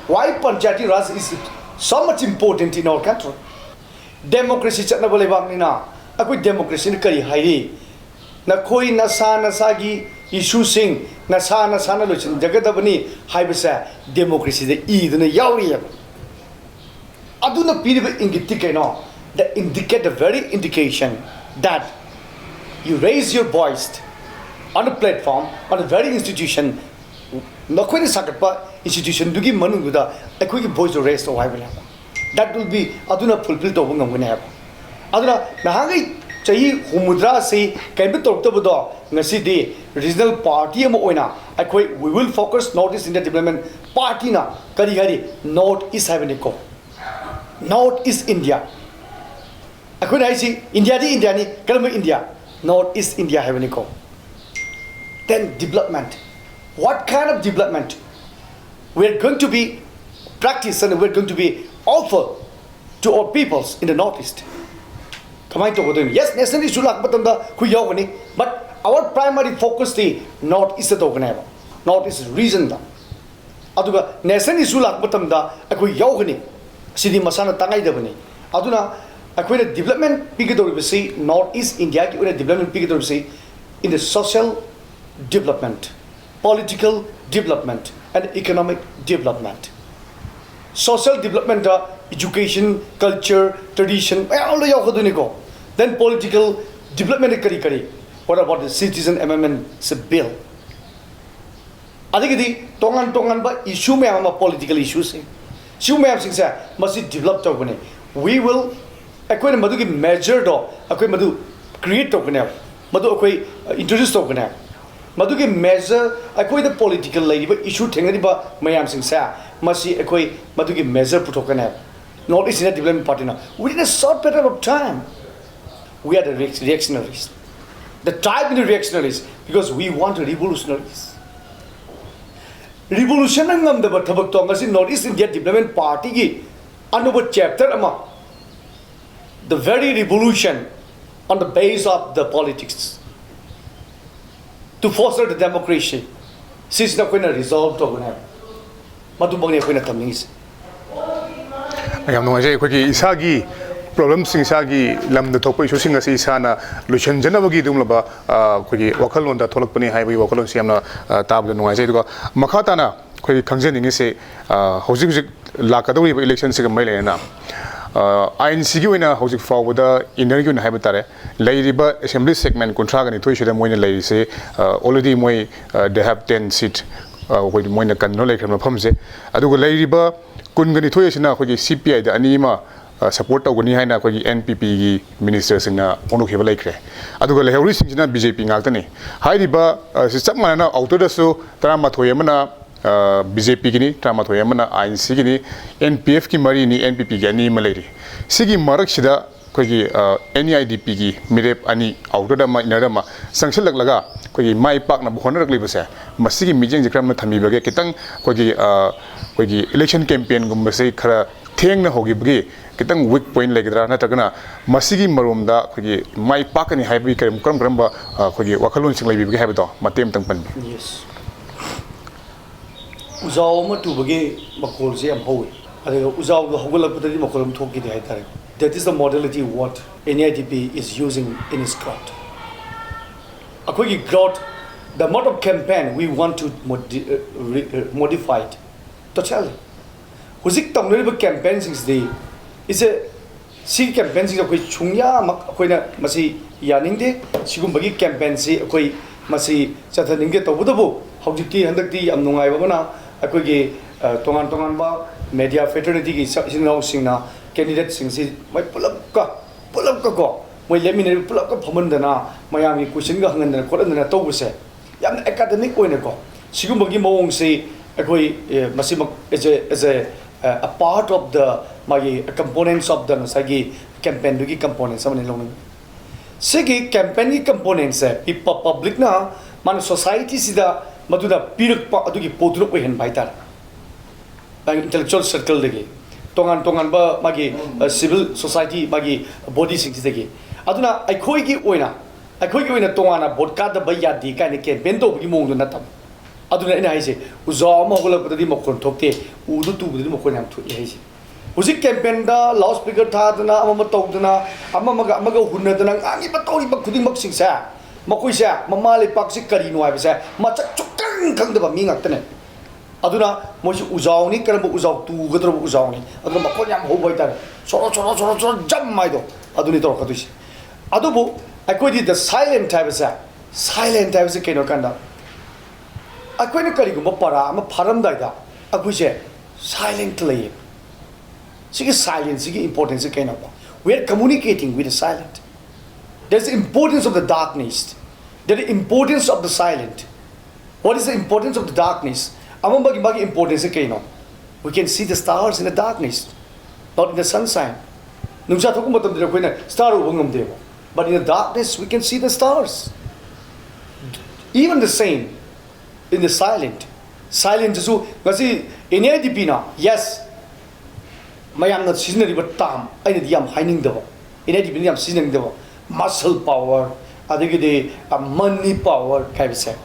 Why Panchayati Raj is so much important in our country? Democracy ꯆꯠꯅꯕ ꯂꯩꯕꯥꯛꯅꯤꯅ ꯑꯩꯈꯣꯏ democracy ꯅ ꯀꯔꯤ ꯍꯥꯏꯔꯤ? ꯅꯈꯣꯏ ꯅꯁꯥ ꯅꯁꯥꯒꯤ issue ꯁꯤꯡ ꯅꯁꯥ ꯅꯁꯥꯅ ꯂꯣꯏꯁꯤꯟꯖꯒꯗꯕꯅꯤ ꯍꯥꯏꯕꯁꯦ democracy ꯗ ꯏꯗꯨꯅ ꯌꯥꯎꯔꯤꯑꯕ꯫ ꯑꯗꯨꯅ ꯄꯤꯔꯤꯕ ꯏꯪꯒꯤꯠꯇꯤ ꯀꯩꯅꯣ? That indicate the very indication that you raise your voice on a platform, on a very institution, ꯅꯈꯣꯏꯅ ꯁꯥꯒꯠꯄ institution ꯗꯨꯒꯤ ꯃꯅꯨꯡꯗꯨꯗ ꯑꯩꯈꯣꯏꯒꯤ voice ꯗꯨ raise ꯇꯧ ꯍꯥꯏꯕꯅꯦꯕ꯫ That will be, ꯑꯗꯨꯅ fulfill ꯇꯧꯕ ꯉꯝꯒꯅꯤ ꯍꯥꯏꯕ꯫ ꯑꯗꯨꯅ ꯅꯍꯥꯟꯈꯩ ꯆꯍꯤ ꯍꯨꯝꯐꯨꯇꯔꯥ ꯑꯁꯤ ꯀꯔꯤꯝꯇ ꯇꯧꯔꯛꯇꯕꯗꯣ, ꯉꯁꯤꯗꯤ regional party ꯑꯃ ꯑꯣꯏꯅ ꯑꯩꯈꯣꯏ we will focus North East India Development Party ꯅ ꯀꯔꯤ ꯍꯥꯏꯔꯤ? North East ꯍꯥꯏꯕꯅꯤꯀꯣ꯫ North East India꯫ ꯑꯩꯈꯣꯏꯅ ꯍꯥꯏꯁꯤ India ꯗꯤ India ꯅꯤ, ꯀꯔꯝꯕ India? North East India ꯍꯥꯏꯕꯅꯤꯀꯣ꯫ Then development. What kind of development we are going to be practice and we are going to be offer to our peoples in the North East? ꯀꯃꯥꯏꯅ ꯇꯧꯒꯗꯣꯏꯅꯣ? Yes, national issue ꯂꯥꯛꯄ ꯃꯇꯝꯗ ꯑꯩꯈꯣꯏ ꯌꯥꯎꯒꯅꯤ, but our primary focus T North East ꯇ ꯇꯧꯒꯅꯦꯕ, North East region ꯗ꯫ ꯑꯗꯨꯒ national issue ꯂꯥꯛꯄ ꯃꯇꯝꯗ ꯑꯩꯈꯣꯏ ꯌꯥꯎꯒꯅꯤ, ꯁꯤꯗꯤ ꯃꯁꯥꯅ ꯇꯉꯥꯏꯗꯕꯅꯤ꯫ ꯑꯗꯨꯅ ꯑꯩꯈꯣꯏꯅ development ꯄꯤꯒꯗꯧꯔꯤꯕꯁꯤ, North East India ꯒꯤ ꯑꯣꯏꯅ development ꯄꯤꯒꯗꯧꯔꯤꯕꯁꯤ in the social development, political development and economic development꯫ Social development ꯇ education, culture, tradition ꯃꯌꯥꯝ ꯂꯣꯏ ꯌꯥꯎꯒꯗꯣꯏꯅꯤꯀꯣ꯫ Then political development ꯀꯔꯤ ꯀꯔꯤ? What about the citizen amendment bill? ꯑꯗꯒꯤꯗꯤ ꯇꯣꯉꯥꯟ ꯇꯣꯉꯥꯟꯕ issue ꯃꯌꯥꯝ ꯑꯃ, political issue ꯁꯤꯡ, ꯁꯤꯒꯨꯝꯕ ꯃꯌꯥꯝꯁꯤꯡꯁꯦ ꯃꯁꯤ develop ꯇꯧꯒꯅꯤ꯫ We will, ꯑꯩꯈꯣꯏꯅ ꯃꯗꯨꯒꯤ measure ꯗꯣ ꯑꯩꯈꯣꯏ ꯃꯗꯨ create ꯇꯧꯒꯅꯦꯕ, ꯃꯗꯨ ꯑꯩꯈꯣꯏ introduce ꯇꯧꯒꯅꯦꯕ꯫ ꯃꯗꯨꯒꯤ measure, ꯑꯩꯈꯣꯏꯗ political ꯂꯩꯔꯤꯕ issue ꯊꯦꯡꯅꯔꯤꯕ ꯃꯌꯥꯝꯁꯤꯡꯁꯦ, ꯃꯁꯤ ꯑꯩꯈꯣꯏ ꯃꯗꯨꯒꯤ measure ꯄꯨꯊꯣꯛꯀꯅꯦꯕ꯫ North East India Development Party ꯅ, within a short period of time, we are the reac-, reactionaries. The type in the reactionaries, because we want revolutionaries. Revolution ꯅ ꯉꯝꯗꯕ ꯊꯕꯛꯇꯣ ꯉꯁꯤ North East India Development Party ꯒꯤ ꯑꯅꯧꯕ chapter ꯑꯃ, the very revolution on the base of the politics to foster the democracy, ꯁꯤꯁꯤꯅ ꯑꯩꯈꯣꯏꯅ resolve ꯇꯧꯒꯅꯤ ꯍꯥꯏꯕ, ꯃꯗꯨꯃꯛꯅꯤ ꯑꯩꯈꯣꯏꯅ ꯇꯝꯅꯤꯡꯉꯤꯁꯦ꯫ ꯌꯥꯝ ꯅꯨꯡꯉꯥꯏꯖꯩ꯫ ꯑꯩꯈꯣꯏꯒꯤ ꯏꯁꯥꯒꯤ problemꯁꯤꯡ, ꯏꯁꯥꯒꯤ ꯂꯝꯗ ꯊꯣꯛꯄ issueꯁꯤꯡ ꯑꯁꯤ ꯏꯁꯥꯅ ꯂꯣꯏꯁꯤꯟꯖꯅꯕꯒꯤ ꯑꯗꯨꯒꯨꯝꯂꯕ, ꯑ, ꯑꯩꯈꯣꯏꯒꯤ ꯋꯥꯈꯜꯂꯣꯟꯗ ꯊꯣꯛꯂꯛꯄꯅꯤ ꯍꯥꯏꯕꯒꯤ ꯋꯥꯈꯜꯂꯣꯟꯁꯤ ꯌꯥꯝꯅ, ꯑ, ꯇꯥꯕꯗ ꯅꯨꯡꯉꯥꯏꯖꯩ꯫ ꯑꯗꯨꯒ ꯃꯈꯥ ꯇꯥꯅ ꯑꯩꯈꯣꯏꯒꯤ ꯈꯪꯖꯅꯤꯡꯉꯤꯁꯤ, ꯑ, ꯍꯧꯖꯤꯛ ꯍꯧꯖꯤꯛ ꯂꯥꯛꯀꯗꯧꯔꯤꯕ electionꯁꯤꯒ ꯃꯔꯤ ꯂꯩꯅꯅ, ꯑ, INCꯒꯤ ꯑꯣꯏꯅ ꯍꯧꯖꯤꯛ ꯐꯥꯎꯕꯗ innerꯒꯤ ꯑꯣꯏꯅ ꯍꯥꯏꯕ ꯇꯥꯔꯦ, ꯂꯩꯔꯤꯕ assembly segment ꯀꯨꯟꯊ꯭ꯔꯥꯒ ꯅꯤꯊꯣꯏꯁꯤꯗ ꯃꯣꯏꯅ ꯂꯩꯔꯤꯁꯦ, ꯑ, already ꯃꯣꯏ, ꯑ, they have ten seat, ꯑ, ꯑꯩꯈꯣꯏ ꯃꯣꯏꯅ ꯀꯟꯗꯨꯅ ꯂꯩꯈ꯭ꯔꯕ ꯃꯐꯝꯁꯦ꯫ ꯑꯗꯨꯒ ꯂꯩꯔꯤꯕ ꯀꯨꯟꯒ ꯅꯤꯊꯣꯏ ꯑꯁꯤꯅ ꯑꯩꯈꯣꯏꯒꯤ CPIꯗ ꯑꯅꯤ ꯑꯃ, ꯑ, support ꯇꯧꯒꯅꯤ ꯍꯥꯏꯅ ꯑꯩꯈꯣꯏꯒꯤ NPPꯒꯤ ministerꯁꯤꯡꯅ ꯐꯣꯡꯗꯣꯛꯈꯤꯕ ꯂꯩꯈ꯭ꯔꯦ꯫ ꯑꯗꯨꯒ ꯂꯩꯍꯧꯔꯤꯁꯤꯡꯁꯤꯅ BJP ꯉꯥꯛꯇꯅꯤ꯫ ꯍꯥꯏꯔꯤꯕ, ꯑ, ꯁꯤ ꯆꯞ ꯃꯥꯟꯅꯅ outerꯗꯁꯨ ꯇꯔꯥꯃꯥꯊꯣꯏ ꯑꯃꯅ, ꯑ, BJPꯒꯤꯅꯤ, ꯇꯔꯥꯃꯥꯊꯣꯏ ꯑꯃꯅ INCꯒꯤꯅꯤ, NPFꯀꯤ ꯃꯔꯤꯅꯤ, NPPꯒꯤ ꯑꯅꯤ ꯑꯃ ꯂꯩꯔꯤ꯫ ꯁꯤꯒꯤ ꯃꯔꯛꯁꯤꯗ ꯑꯩꯈꯣꯏꯒꯤ, ꯑ, NEIDPꯒꯤ ꯃꯤꯔꯦꯞ ꯑꯅꯤ, outerꯗ ꯑꯃ, innerꯗ ꯑꯃ, ꯆꯪꯁꯤꯜꯂꯛꯂꯒ ꯑꯩꯈꯣꯏꯒꯤ ꯃꯥꯏ ꯄꯥꯛꯅꯕ ꯍꯣꯠꯅꯔꯛꯂꯤꯕꯁꯦ, ꯃꯁꯤꯒꯤ ꯃꯤꯠꯌꯦꯡꯁꯦ ꯀꯔꯝꯅ ꯊꯝꯕꯤꯕꯒꯦ? ꯈꯤꯇꯪ ꯑꯩꯈꯣꯏꯒꯤ, ꯑ, ꯑꯩꯈꯣꯏꯒꯤ election campaignꯒꯨꯝꯕꯁꯤ ꯈꯔ ꯊꯦꯡꯅ ꯍꯧꯈꯤꯕꯒꯤ ꯈꯤꯇꯪ weak point ꯂꯩꯒꯗ꯭ꯔꯥ, ꯅꯠꯇ꯭ꯔꯒꯅ ꯃꯁꯤꯒꯤ ꯃꯔꯣꯝꯗ ꯑꯩꯈꯣꯏꯒꯤ ꯃꯥꯏ ꯄꯥꯛꯀꯅꯤ ꯍꯥꯏꯕꯒꯤ ꯀꯔꯝ ꯀꯔꯝ ꯀꯔꯝꯕ ꯑ, ꯑꯩꯈꯣꯏꯒꯤ ꯋꯥꯈꯜꯂꯣꯟꯁꯤꯡ ꯂꯩꯕꯤꯕꯒꯦ ꯍꯥꯏꯕꯗꯣ ꯃꯇꯦꯛ ꯑꯃꯇꯪ ꯄꯟꯕꯤꯌꯨ꯫ Yes. ꯎꯖꯥꯎ ꯑꯃ ꯇꯨꯕꯒꯤ ꯃꯈꯣꯜꯁꯦ ꯌꯥꯝ ꯍꯧꯋꯤ, ꯑꯗꯨꯒ ꯎꯖꯥꯎꯗꯣ ꯍꯧꯒꯠꯂꯛꯄꯗꯗꯤ ꯃꯈꯣꯜ ꯑꯃ ꯊꯣꯛꯈꯤꯗꯦ ꯍꯥꯏꯇꯥꯔꯦ꯫ That is the modality what N I D P is using in its growth. ꯑꯩꯈꯣꯏꯒꯤ growth, the mode of campaign we want to modi- uh, re- uh, modify it totally. ꯍꯧꯖꯤꯛ ꯇꯧꯅꯔꯤꯕ campaignꯁꯤꯡꯁꯤꯗꯤ ꯏꯁꯦ ꯁꯤꯒꯤ campaignꯁꯤꯡꯁꯦ ꯑꯩꯈꯣꯏ ꯁꯨꯡꯌꯥꯃꯛ ꯑꯩꯈꯣꯏꯅ ꯃꯁꯤ ꯌꯥꯅꯤꯡꯗꯦ꯫ ꯁꯤꯒꯨꯝꯕꯒꯤ campaignꯁꯤ ꯑꯩꯈꯣꯏ ꯃꯁꯤ ꯆꯠꯊꯅꯤꯡꯗꯦ꯫ ꯇꯧꯕꯇꯕꯨ ꯍꯧꯖꯤꯛꯇꯤ ꯍꯟꯗꯛꯇꯤ ꯌꯥꯝ ꯅꯨꯡꯉꯥꯏꯕ ꯑꯃꯅ ꯑꯩꯈꯣꯏꯒꯤ ꯑ, ꯇꯣꯉꯥꯟ ꯇꯣꯉꯥꯟꯕ media fraternityꯒꯤ ꯏꯆꯥ- ꯏꯆꯤꯟ ꯏꯅꯥꯎꯁꯤꯡꯅ candidateꯁꯤꯡꯁꯤ ꯃꯣꯏ ꯄꯨꯂꯞꯀ ꯄꯨꯂꯞꯀ ꯀꯣ ꯃꯣꯏ ꯂꯦꯞꯃꯤꯟꯅꯔꯤꯕ ꯄꯨꯂꯞꯀ ꯐꯝꯍꯟꯗꯅ ꯃꯌꯥꯝꯒꯤ questionꯒ ꯍꯪꯍꯟꯗꯅ ꯈꯣꯠꯍꯟꯗꯅ ꯇꯧꯕꯁꯦ ꯌꯥꯝꯅ academic ꯑꯣꯏꯅꯀꯣ ꯁꯤꯒꯨꯝꯕꯒꯤ ꯃꯑꯣꯡꯁꯤ ꯑꯩꯈꯣꯏ ꯑꯦ, ꯃꯁꯤꯃꯛ as a as a a part of the ꯃꯥꯒꯤ components of the ꯉꯁꯥꯏꯒꯤ campaignꯗꯨꯒꯤ components ꯑꯃꯅꯤ ꯂꯧꯅꯤꯡꯉꯤ꯫ ꯁꯤꯒꯤ campaignꯒꯤ componentꯁꯦ ꯄꯤ- ꯄ- publicꯅ ꯃꯥꯅ societyꯁꯤꯗ ꯃꯗꯨꯗ ꯄꯤꯔꯛꯄ ꯑꯗꯨꯒꯤ ꯄꯣꯠꯇꯨꯅ ꯑꯣꯏꯍꯟꯕ ꯍꯥꯏꯇꯥꯔꯦ꯫ ꯃꯥꯒꯤ intellectual circleꯗꯒꯤ ꯇꯣꯉꯥꯟ ꯇꯣꯉꯥꯟꯕ ꯃꯥꯒꯤ ꯑ, civil society ꯃꯥꯒꯤ bodyꯁꯤꯡꯁꯤꯗꯒꯤ꯫ ꯑꯗꯨꯅ ꯑꯩꯈꯣꯏꯒꯤ ꯑꯣꯏꯅ ꯑꯩꯈꯣꯏꯒꯤ ꯑꯣꯏꯅ ꯇꯣꯉꯥꯟꯅ vote ꯀꯥꯗꯕ ꯌꯥꯗꯦ ꯀꯥꯏꯅ campaign ꯇꯧꯕꯒꯤ ꯃꯑꯣꯡꯗꯣ ꯅꯠꯇꯕ꯫ ꯑꯗꯨꯅ ꯑꯩꯅ ꯍꯥꯏꯁꯦ ꯎꯖꯥꯎ ꯑꯃ ꯍꯧꯒꯠꯂꯛꯄꯗꯗꯤ ꯃꯈꯣꯟ ꯊꯣꯛꯇꯦ, ꯎꯗꯨ ꯇꯨꯕꯗꯗꯤ ꯃꯈꯣꯟ ꯌꯥꯝ ꯊꯣꯛꯏ ꯍꯥꯏꯁꯦ꯫ ꯍꯧꯖꯤꯛ campaignꯗ loudspeaker ꯊꯥꯗꯅ ꯑꯃ ꯑꯃ ꯇꯧꯗꯅ ꯑꯃ ꯑꯃꯒ ꯑꯃꯒ ꯍꯨꯟꯅꯗꯅ ꯉꯥꯡꯉꯤꯕ ꯇꯧꯔꯤꯕ ꯈꯨꯗꯤꯡꯃꯛꯁꯤꯡꯁꯦ ꯃꯈꯣꯏꯁꯦ ꯃꯃꯥ ꯂꯩꯄꯥꯛꯁꯤ ꯀꯔꯤꯅꯣ ꯍꯥꯏꯕꯁꯦ ꯃꯁꯛ ꯁꯨꯛꯈꯪ ꯈꯪꯗꯕ ꯃꯤ ꯉꯥꯛꯇꯅꯦ꯫ ꯑꯗꯨꯅ ꯃꯣꯏꯁꯤ ꯎꯖꯥꯎꯅꯤ, ꯀꯔꯝꯕ ꯎꯖꯥꯎ ꯇꯨꯒꯗꯧꯔꯕ ꯎꯖꯥꯎꯅꯤ, ꯑꯗꯨꯅ ꯃꯈꯣꯟ ꯌꯥꯝ ꯍꯧꯕ ꯍꯥꯏꯇꯥꯔꯦ, ꯁꯣꯔꯣ ꯁꯣꯔꯣ ꯁꯣꯔꯣ ꯁꯣꯔꯣ ꯖꯝ ꯍꯥꯏꯗꯣ ꯑꯗꯨꯅꯤ ꯇꯧꯔꯛꯀꯗꯣꯏꯁꯦ꯫ ꯑꯗꯨꯕꯨ ꯑꯩꯈꯣꯏꯗꯤ the silent ꯍꯥꯏꯕꯁꯦ, silent ꯍꯥꯏꯕꯁꯦ ꯀꯩꯅꯣ ꯍꯥꯏ ꯀꯥꯟꯗ ꯑꯩꯈꯣꯏꯅ ꯀꯔꯤꯒꯨꯝꯕ ꯄꯔꯥ ꯑꯃ ꯐꯥꯔꯝꯗꯥꯏꯗ ꯑꯩꯈꯣꯏꯁꯦ silent ꯂꯩꯌꯦ꯫ ꯁꯤꯒꯤ silenceꯁꯤꯒꯤ importanceꯁꯦ ꯀꯩꯅꯣꯕ? We are communicating with the silent. There's the importance of the darkness. There is importance of the silent. What is the importance of the darkness? ꯑꯃꯝꯕꯒꯤ ꯃꯥꯒꯤ importanceꯁꯦ ꯀꯩꯅꯣ? We can see the stars in the darkness, not in the sunshine. ꯅꯨꯡꯁꯥ ꯊꯣꯛꯄ ꯃꯇꯝꯗꯗꯤ ꯑꯩꯈꯣꯏꯅ star ꯎꯕ ꯉꯝꯗꯦꯕ, but in the darkness we can see the stars. Even the same in the silent. Silentꯁꯤꯁꯨ ꯉꯁꯤ N I D Pꯅ, yes, ꯃꯌꯥꯝꯅ ꯁꯤꯖꯤꯟꯅꯔꯤꯕ ꯇꯥꯝ ꯑꯩꯅꯗꯤ ꯌꯥꯝ ꯍꯥꯏꯅꯤꯡꯗꯕ, ꯑꯦꯟ ꯑꯥꯏ ꯗꯤ ꯄꯤꯅ ꯌꯥꯝ ꯁꯤꯖꯤꯟꯅꯅꯤꯡꯗꯕ, muscle power, ꯑꯗꯒꯤꯗꯤ ꯃꯅꯤ ꯄꯥꯋꯔ ꯍꯥꯏꯕꯁꯦ,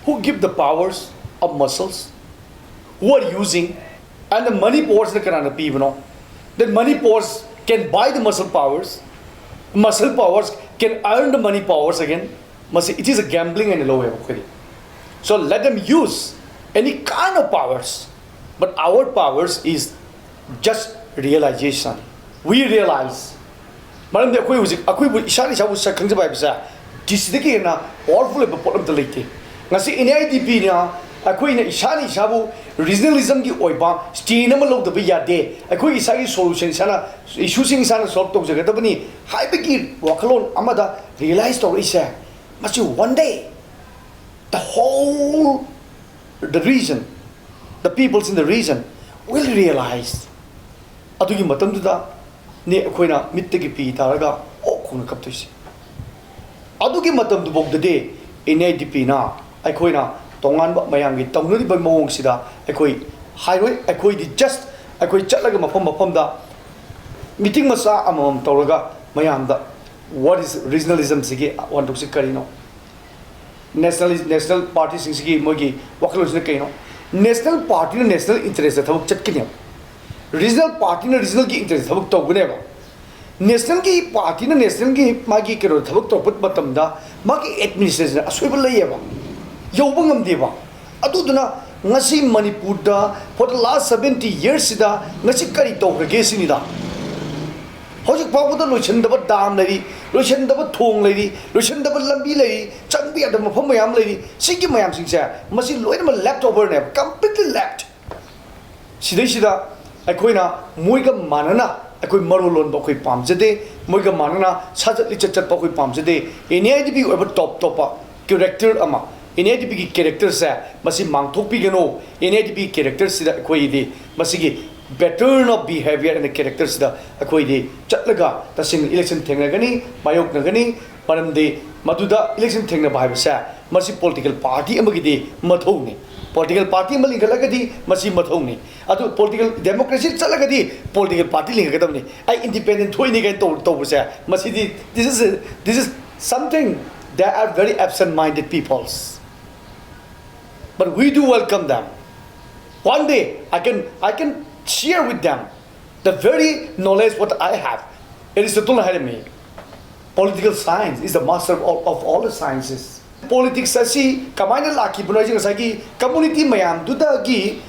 who give the powers of muscles, who are using, and the money powersꯅ ꯀꯅꯥꯅ ꯄꯤꯕꯅꯣ? Then money powers can buy the muscle powers, muscle powers can earn the money powers again. ꯃꯁꯤ it is a gambling ꯍꯥꯏꯅ ꯂꯧꯋꯦꯕ ꯑꯩꯈꯣꯏꯗꯤ. So let them use any kind of powers, but our powers is just realization. We realize. ꯃꯔꯝꯗꯤ ꯑꯩꯈꯣꯏ ꯍꯧꯖꯤꯛ ꯑꯩꯈꯣꯏꯕꯨ ꯏꯁꯥꯅ ꯏꯁꯥꯕꯨ ꯁꯛ ꯈꯪꯖꯕ ꯍꯥꯏꯕꯁꯦ ꯗꯤ ꯁꯤꯗꯒꯤ ꯍꯦꯟꯅ ꯄꯥꯋꯔꯐꯨꯜ ꯑꯣꯏꯕ ꯄꯣꯠ ꯑꯝꯇ ꯂꯩꯇꯦ. ꯉꯁꯤ ꯑꯦꯟ ꯑꯥꯏ ꯗꯤ ꯄꯤꯅ ꯑꯩꯈꯣꯏꯅ ꯏꯁꯥꯅ ꯏꯁꯥꯕꯨ ꯔꯤꯖꯅꯦꯂꯤꯖꯝꯒꯤ ꯑꯣꯏꯕ ꯁ꯭ꯇꯦꯟ ꯑꯃ ꯂꯧꯗꯕ ꯌꯥꯗꯦ, ꯑꯩꯈꯣꯏ ꯏꯁꯥꯒꯤ ꯁꯣꯂꯨꯁꯟ ꯏꯁꯥꯅ, ꯏꯁꯨꯁꯤꯡ ꯏꯁꯥꯅ ꯁꯣꯜꯕ ꯇꯧꯖꯒꯗꯕꯅꯤ ꯍꯥꯏꯕꯒꯤ ꯋꯥꯈꯜꯂꯣꯟ ꯑꯃꯗ ꯔꯤꯌꯦꯂꯥꯏꯁ ꯇꯧꯔꯛꯏꯁꯦ, ꯃꯁꯤ one day the whole, the region, the peoples in the region will realize. ꯑꯗꯨꯒꯤ ꯃꯇꯝꯗꯨꯗꯅꯤ ꯑꯩꯈꯣꯏꯅ ꯃꯤꯠꯇꯒꯤ ꯄꯤ ꯇꯥꯔꯒ ꯑꯣꯛ ꯈꯣꯡꯅ ꯀꯞꯇꯣꯏꯁꯦ. ꯑꯗꯨꯒꯤ ꯃꯇꯝꯗꯨꯐꯥꯎꯗꯗꯤ ꯑꯦꯟ ꯑꯥꯏ ꯗꯤ ꯄꯤꯅ ꯑꯩꯈꯣꯏꯅ ꯇꯣꯉꯥꯟꯕ ꯃꯌꯥꯝꯒꯤ ꯇꯧꯅꯔꯤꯕ ꯃꯑꯣꯡꯁꯤꯗ ꯑꯩꯈꯣꯏ ꯍꯥꯏꯔꯣꯏ. ꯑꯩꯈꯣꯏꯗꯤ just ꯑꯩꯈꯣꯏ ꯆꯠꯂꯒ ꯃꯐꯝ ꯃꯐꯝꯗ ꯃꯤꯇꯤꯡ ꯃꯆꯥ ꯑꯃꯃꯝ ꯇꯧꯔꯒ ꯃꯌꯥꯝꯗ what is regionalismꯁꯤꯒꯤ ꯋꯥꯍꯟꯊꯣꯛꯁꯤ ꯀꯔꯤꯅꯣ, ꯅꯦꯁꯅꯦꯜ, ꯅꯦꯁꯅꯦꯜ ꯄꯥꯔꯇꯤꯁꯤꯡꯁꯤꯒꯤ ꯃꯣꯏꯒꯤ ꯋꯥꯈꯜꯂꯣꯟꯁꯤꯅ ꯀꯩꯅꯣ? ꯅꯦꯁꯅꯦꯜ ꯄꯥꯔꯇꯤꯅ ꯅꯦꯁꯅꯦꯜ ꯏꯟꯇꯔꯦꯁꯇ ꯊꯕꯛ ꯆꯠꯀꯅꯦꯕ. ꯔꯤꯖꯅꯦꯜ ꯄꯥꯔꯇꯤꯅ ꯔꯤꯖꯅꯦꯜꯒꯤ ꯏꯟꯇꯔꯦꯁꯇ ꯊꯕꯛ ꯇꯧꯒꯅꯦꯕ. ꯅꯦꯁꯅꯦꯜꯒꯤ ꯄꯥꯔꯇꯤꯅ ꯅꯦꯁꯅꯦꯜꯒꯤ ꯃꯥꯒꯤ ꯀꯩꯅꯣꯗ ꯊꯕꯛ ꯇꯧꯔꯛꯄ ꯃꯇꯝꯗ ꯃꯥꯒꯤ ꯑꯦꯗꯃꯤꯅꯤꯁꯇ꯭ꯔꯦꯁꯟ ꯑꯁꯣꯏꯕ ꯂꯩꯌꯦꯕ, ꯌꯧꯕ ꯉꯝꯗꯦꯕ. ꯑꯗꯨꯗꯨꯅ ꯉꯁꯤ ꯃꯅꯤꯄꯨꯔꯗ for the last seventy yearsꯁꯤꯗ ꯉꯁꯤ ꯀꯔꯤ ꯇꯧꯈ꯭ꯔꯒꯦ ꯁꯤꯅꯤꯗ. ꯍꯧꯖꯤꯛ ꯐꯥꯎꯕꯗ ꯂꯣꯏꯁꯤꯟꯗꯕ ꯗꯥꯝ ꯂꯩꯔꯤ, ꯂꯣꯏꯁꯤꯟꯗꯕ ꯊꯣꯡ ꯂꯩꯔꯤ, ꯂꯣꯏꯁꯤꯟꯗꯕ ꯂꯝꯕꯤ ꯂꯩꯔꯤ, ꯆꯪꯕ ꯌꯥꯗꯕ ꯃꯐꯝ ꯃꯌꯥꯝ ꯂꯩꯔꯤ. ꯁꯤꯒꯤ ꯃꯌꯥꯝꯁꯤꯡꯁꯦ ꯃꯁꯤ ꯂꯣꯏꯅꯃꯛ left overꯅꯦꯕ, completely left. ꯁꯤꯗꯩꯁꯤꯗ ꯑꯩꯈꯣꯏꯅ ꯃꯣꯏꯒ ꯃꯥꯟꯅꯅ ꯑꯩꯈꯣꯏ ꯃꯔꯣꯜ ꯂꯣꯟꯕ ꯑꯩꯈꯣꯏ ꯄꯥꯝꯖꯗꯦ, ꯃꯣꯏꯒ ꯃꯥꯟꯅꯅ ꯁꯥꯖꯠ ꯂꯤꯆꯠ ꯆꯠꯄ ꯑꯩꯈꯣꯏ ꯄꯥꯝꯖꯗꯦ. ꯑꯦꯟ ꯑꯥꯏ ꯗꯤ ꯄꯤ ꯑꯣꯏꯕ ꯇꯣꯞ ꯇꯣꯞꯄ ꯀꯦꯔꯦꯛꯇꯔ ꯑꯃ, ꯑꯦꯟ ꯑꯥꯏ ꯗꯤ ꯄꯤꯒꯤ ꯀꯦꯔꯦꯛꯇꯔꯁꯦ ꯃꯁꯤ ꯃꯥꯡꯊꯣꯛꯄꯤꯒꯅꯨ. ꯑꯦꯟ ꯑꯥꯏ ꯗꯤ ꯄꯤ ꯀꯦꯔꯦꯛꯇꯔꯁꯤꯗ ꯑꯩꯈꯣꯏꯗꯤ ꯃꯁꯤꯒꯤ pattern of behavior and characterꯁꯤꯗ ꯑꯩꯈꯣꯏꯗꯤ ꯆꯠꯂꯒ ꯇꯁꯦꯡꯅ ꯏꯂꯦꯛꯁꯟ ꯊꯦꯡꯅꯒꯅꯤ, ꯃꯥꯌꯣꯛꯅꯒꯅꯤ. ꯃꯔꯝꯗꯤ ꯃꯗꯨꯗ ꯏꯂꯦꯛꯁꯟ ꯊꯦꯡꯅꯕ ꯍꯥꯏꯕꯁꯦ ꯃꯁꯤ ꯄꯣꯂꯤꯇꯤꯀꯦꯜ ꯄꯥꯔꯇꯤ ꯑꯃꯒꯤꯗꯤ ꯃꯊꯧꯅꯤ. Political party ꯑꯃ ꯂꯤꯡꯈꯠꯂꯒꯗꯤ ꯃꯁꯤ ꯃꯊꯧꯅꯤ꯫ ꯑꯗꯨ political democracy ꯆꯠꯂꯒꯗꯤ political party ꯂꯤꯡꯈꯠꯀꯗꯕꯅꯤ꯫ ꯑꯩ independent ꯊꯣꯛꯏꯅꯤ ꯀꯥꯏꯅ ꯇꯧ-, ꯇꯧꯕꯁꯦ, ꯃꯁꯤꯗꯤ, this is, this is something, they are very absent-minded peoples. But we do welcome them. One day, I can, I can share with them the very knowledge what I have. Aristotle ꯅ ꯍꯥꯏꯔꯝꯃꯤ, "Political science is the master of all, of all the sciences." Politics ꯑꯁꯤ ꯀꯃꯥꯏꯅ ꯂꯥꯛꯈꯤꯕꯅꯣ ꯍꯥꯏꯁꯦ, ꯉꯁꯥꯏꯒꯤ community ꯃꯌꯥꯝꯗꯨꯗꯒꯤ,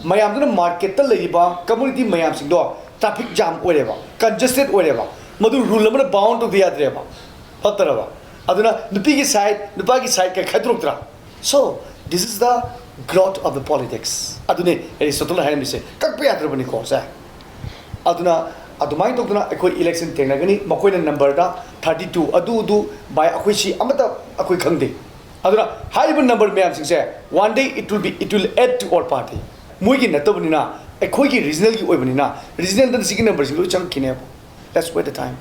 ꯃꯌꯥꯝꯗꯨꯅ market ꯇ ꯂꯩꯔꯤꯕ community ꯃꯌꯥꯝꯁꯤꯡꯗꯣ traffic jam ꯑꯣꯏꯔꯦꯕ, congested ꯑꯣꯏꯔꯦꯕ, ꯃꯗꯨ rule ꯑꯃꯅ bound ꯇꯧꯕ ꯌꯥꯗ꯭ꯔꯦꯕ, ꯐꯠꯇ꯭ꯔꯕ? ꯑꯗꯨꯅ ꯅꯨꯄꯤꯒꯤ side, ꯅꯨꯄꯥꯒꯤ side ꯀ ꯈꯥꯏꯗꯣꯔꯛꯇ꯭ꯔꯥ? So, this is the growth of the politics. ꯑꯗꯨꯅꯦ Aristotle ꯅ ꯍꯥꯏꯔꯝꯃꯤꯁꯦ, ꯀꯛꯄ ꯌꯥꯗ꯭ꯔꯕꯅꯤꯀꯣ ꯁꯦ꯫ ꯑꯗꯨꯅ ꯑꯗꯨꯃꯥꯏꯅ ꯇꯧꯗꯅ ꯑꯩꯈꯣꯏ election ꯊꯦꯡꯅꯒꯅꯤ꯫ ꯃꯈꯣꯏꯅ number ꯗ thirty two, ꯑꯗꯨ, ꯑꯗꯨ, ꯚꯥꯏ, ꯑꯩꯈꯣꯏ ꯁꯤ ꯑꯃꯠꯇ ꯑꯩꯈꯣꯏ ꯈꯪꯗꯦ꯫ ꯑꯗꯨꯅ ꯍꯥꯏꯔꯤꯕ number ꯃꯌꯥꯝꯁꯤꯡꯁꯦ, one day it will be, it will add to our party. ꯃꯣꯏꯒꯤ ꯅꯠꯇꯕꯅꯤꯅ, ꯑꯩꯈꯣꯏꯒꯤ regional ꯒꯤ ꯑꯣꯏꯕꯅꯤꯅ, regional ꯗ ꯁꯤꯒꯤ number ꯁꯤ ꯂꯣꯏ ꯆꯪꯉꯛꯈꯤꯅꯦꯕ꯫ Let's wait the time.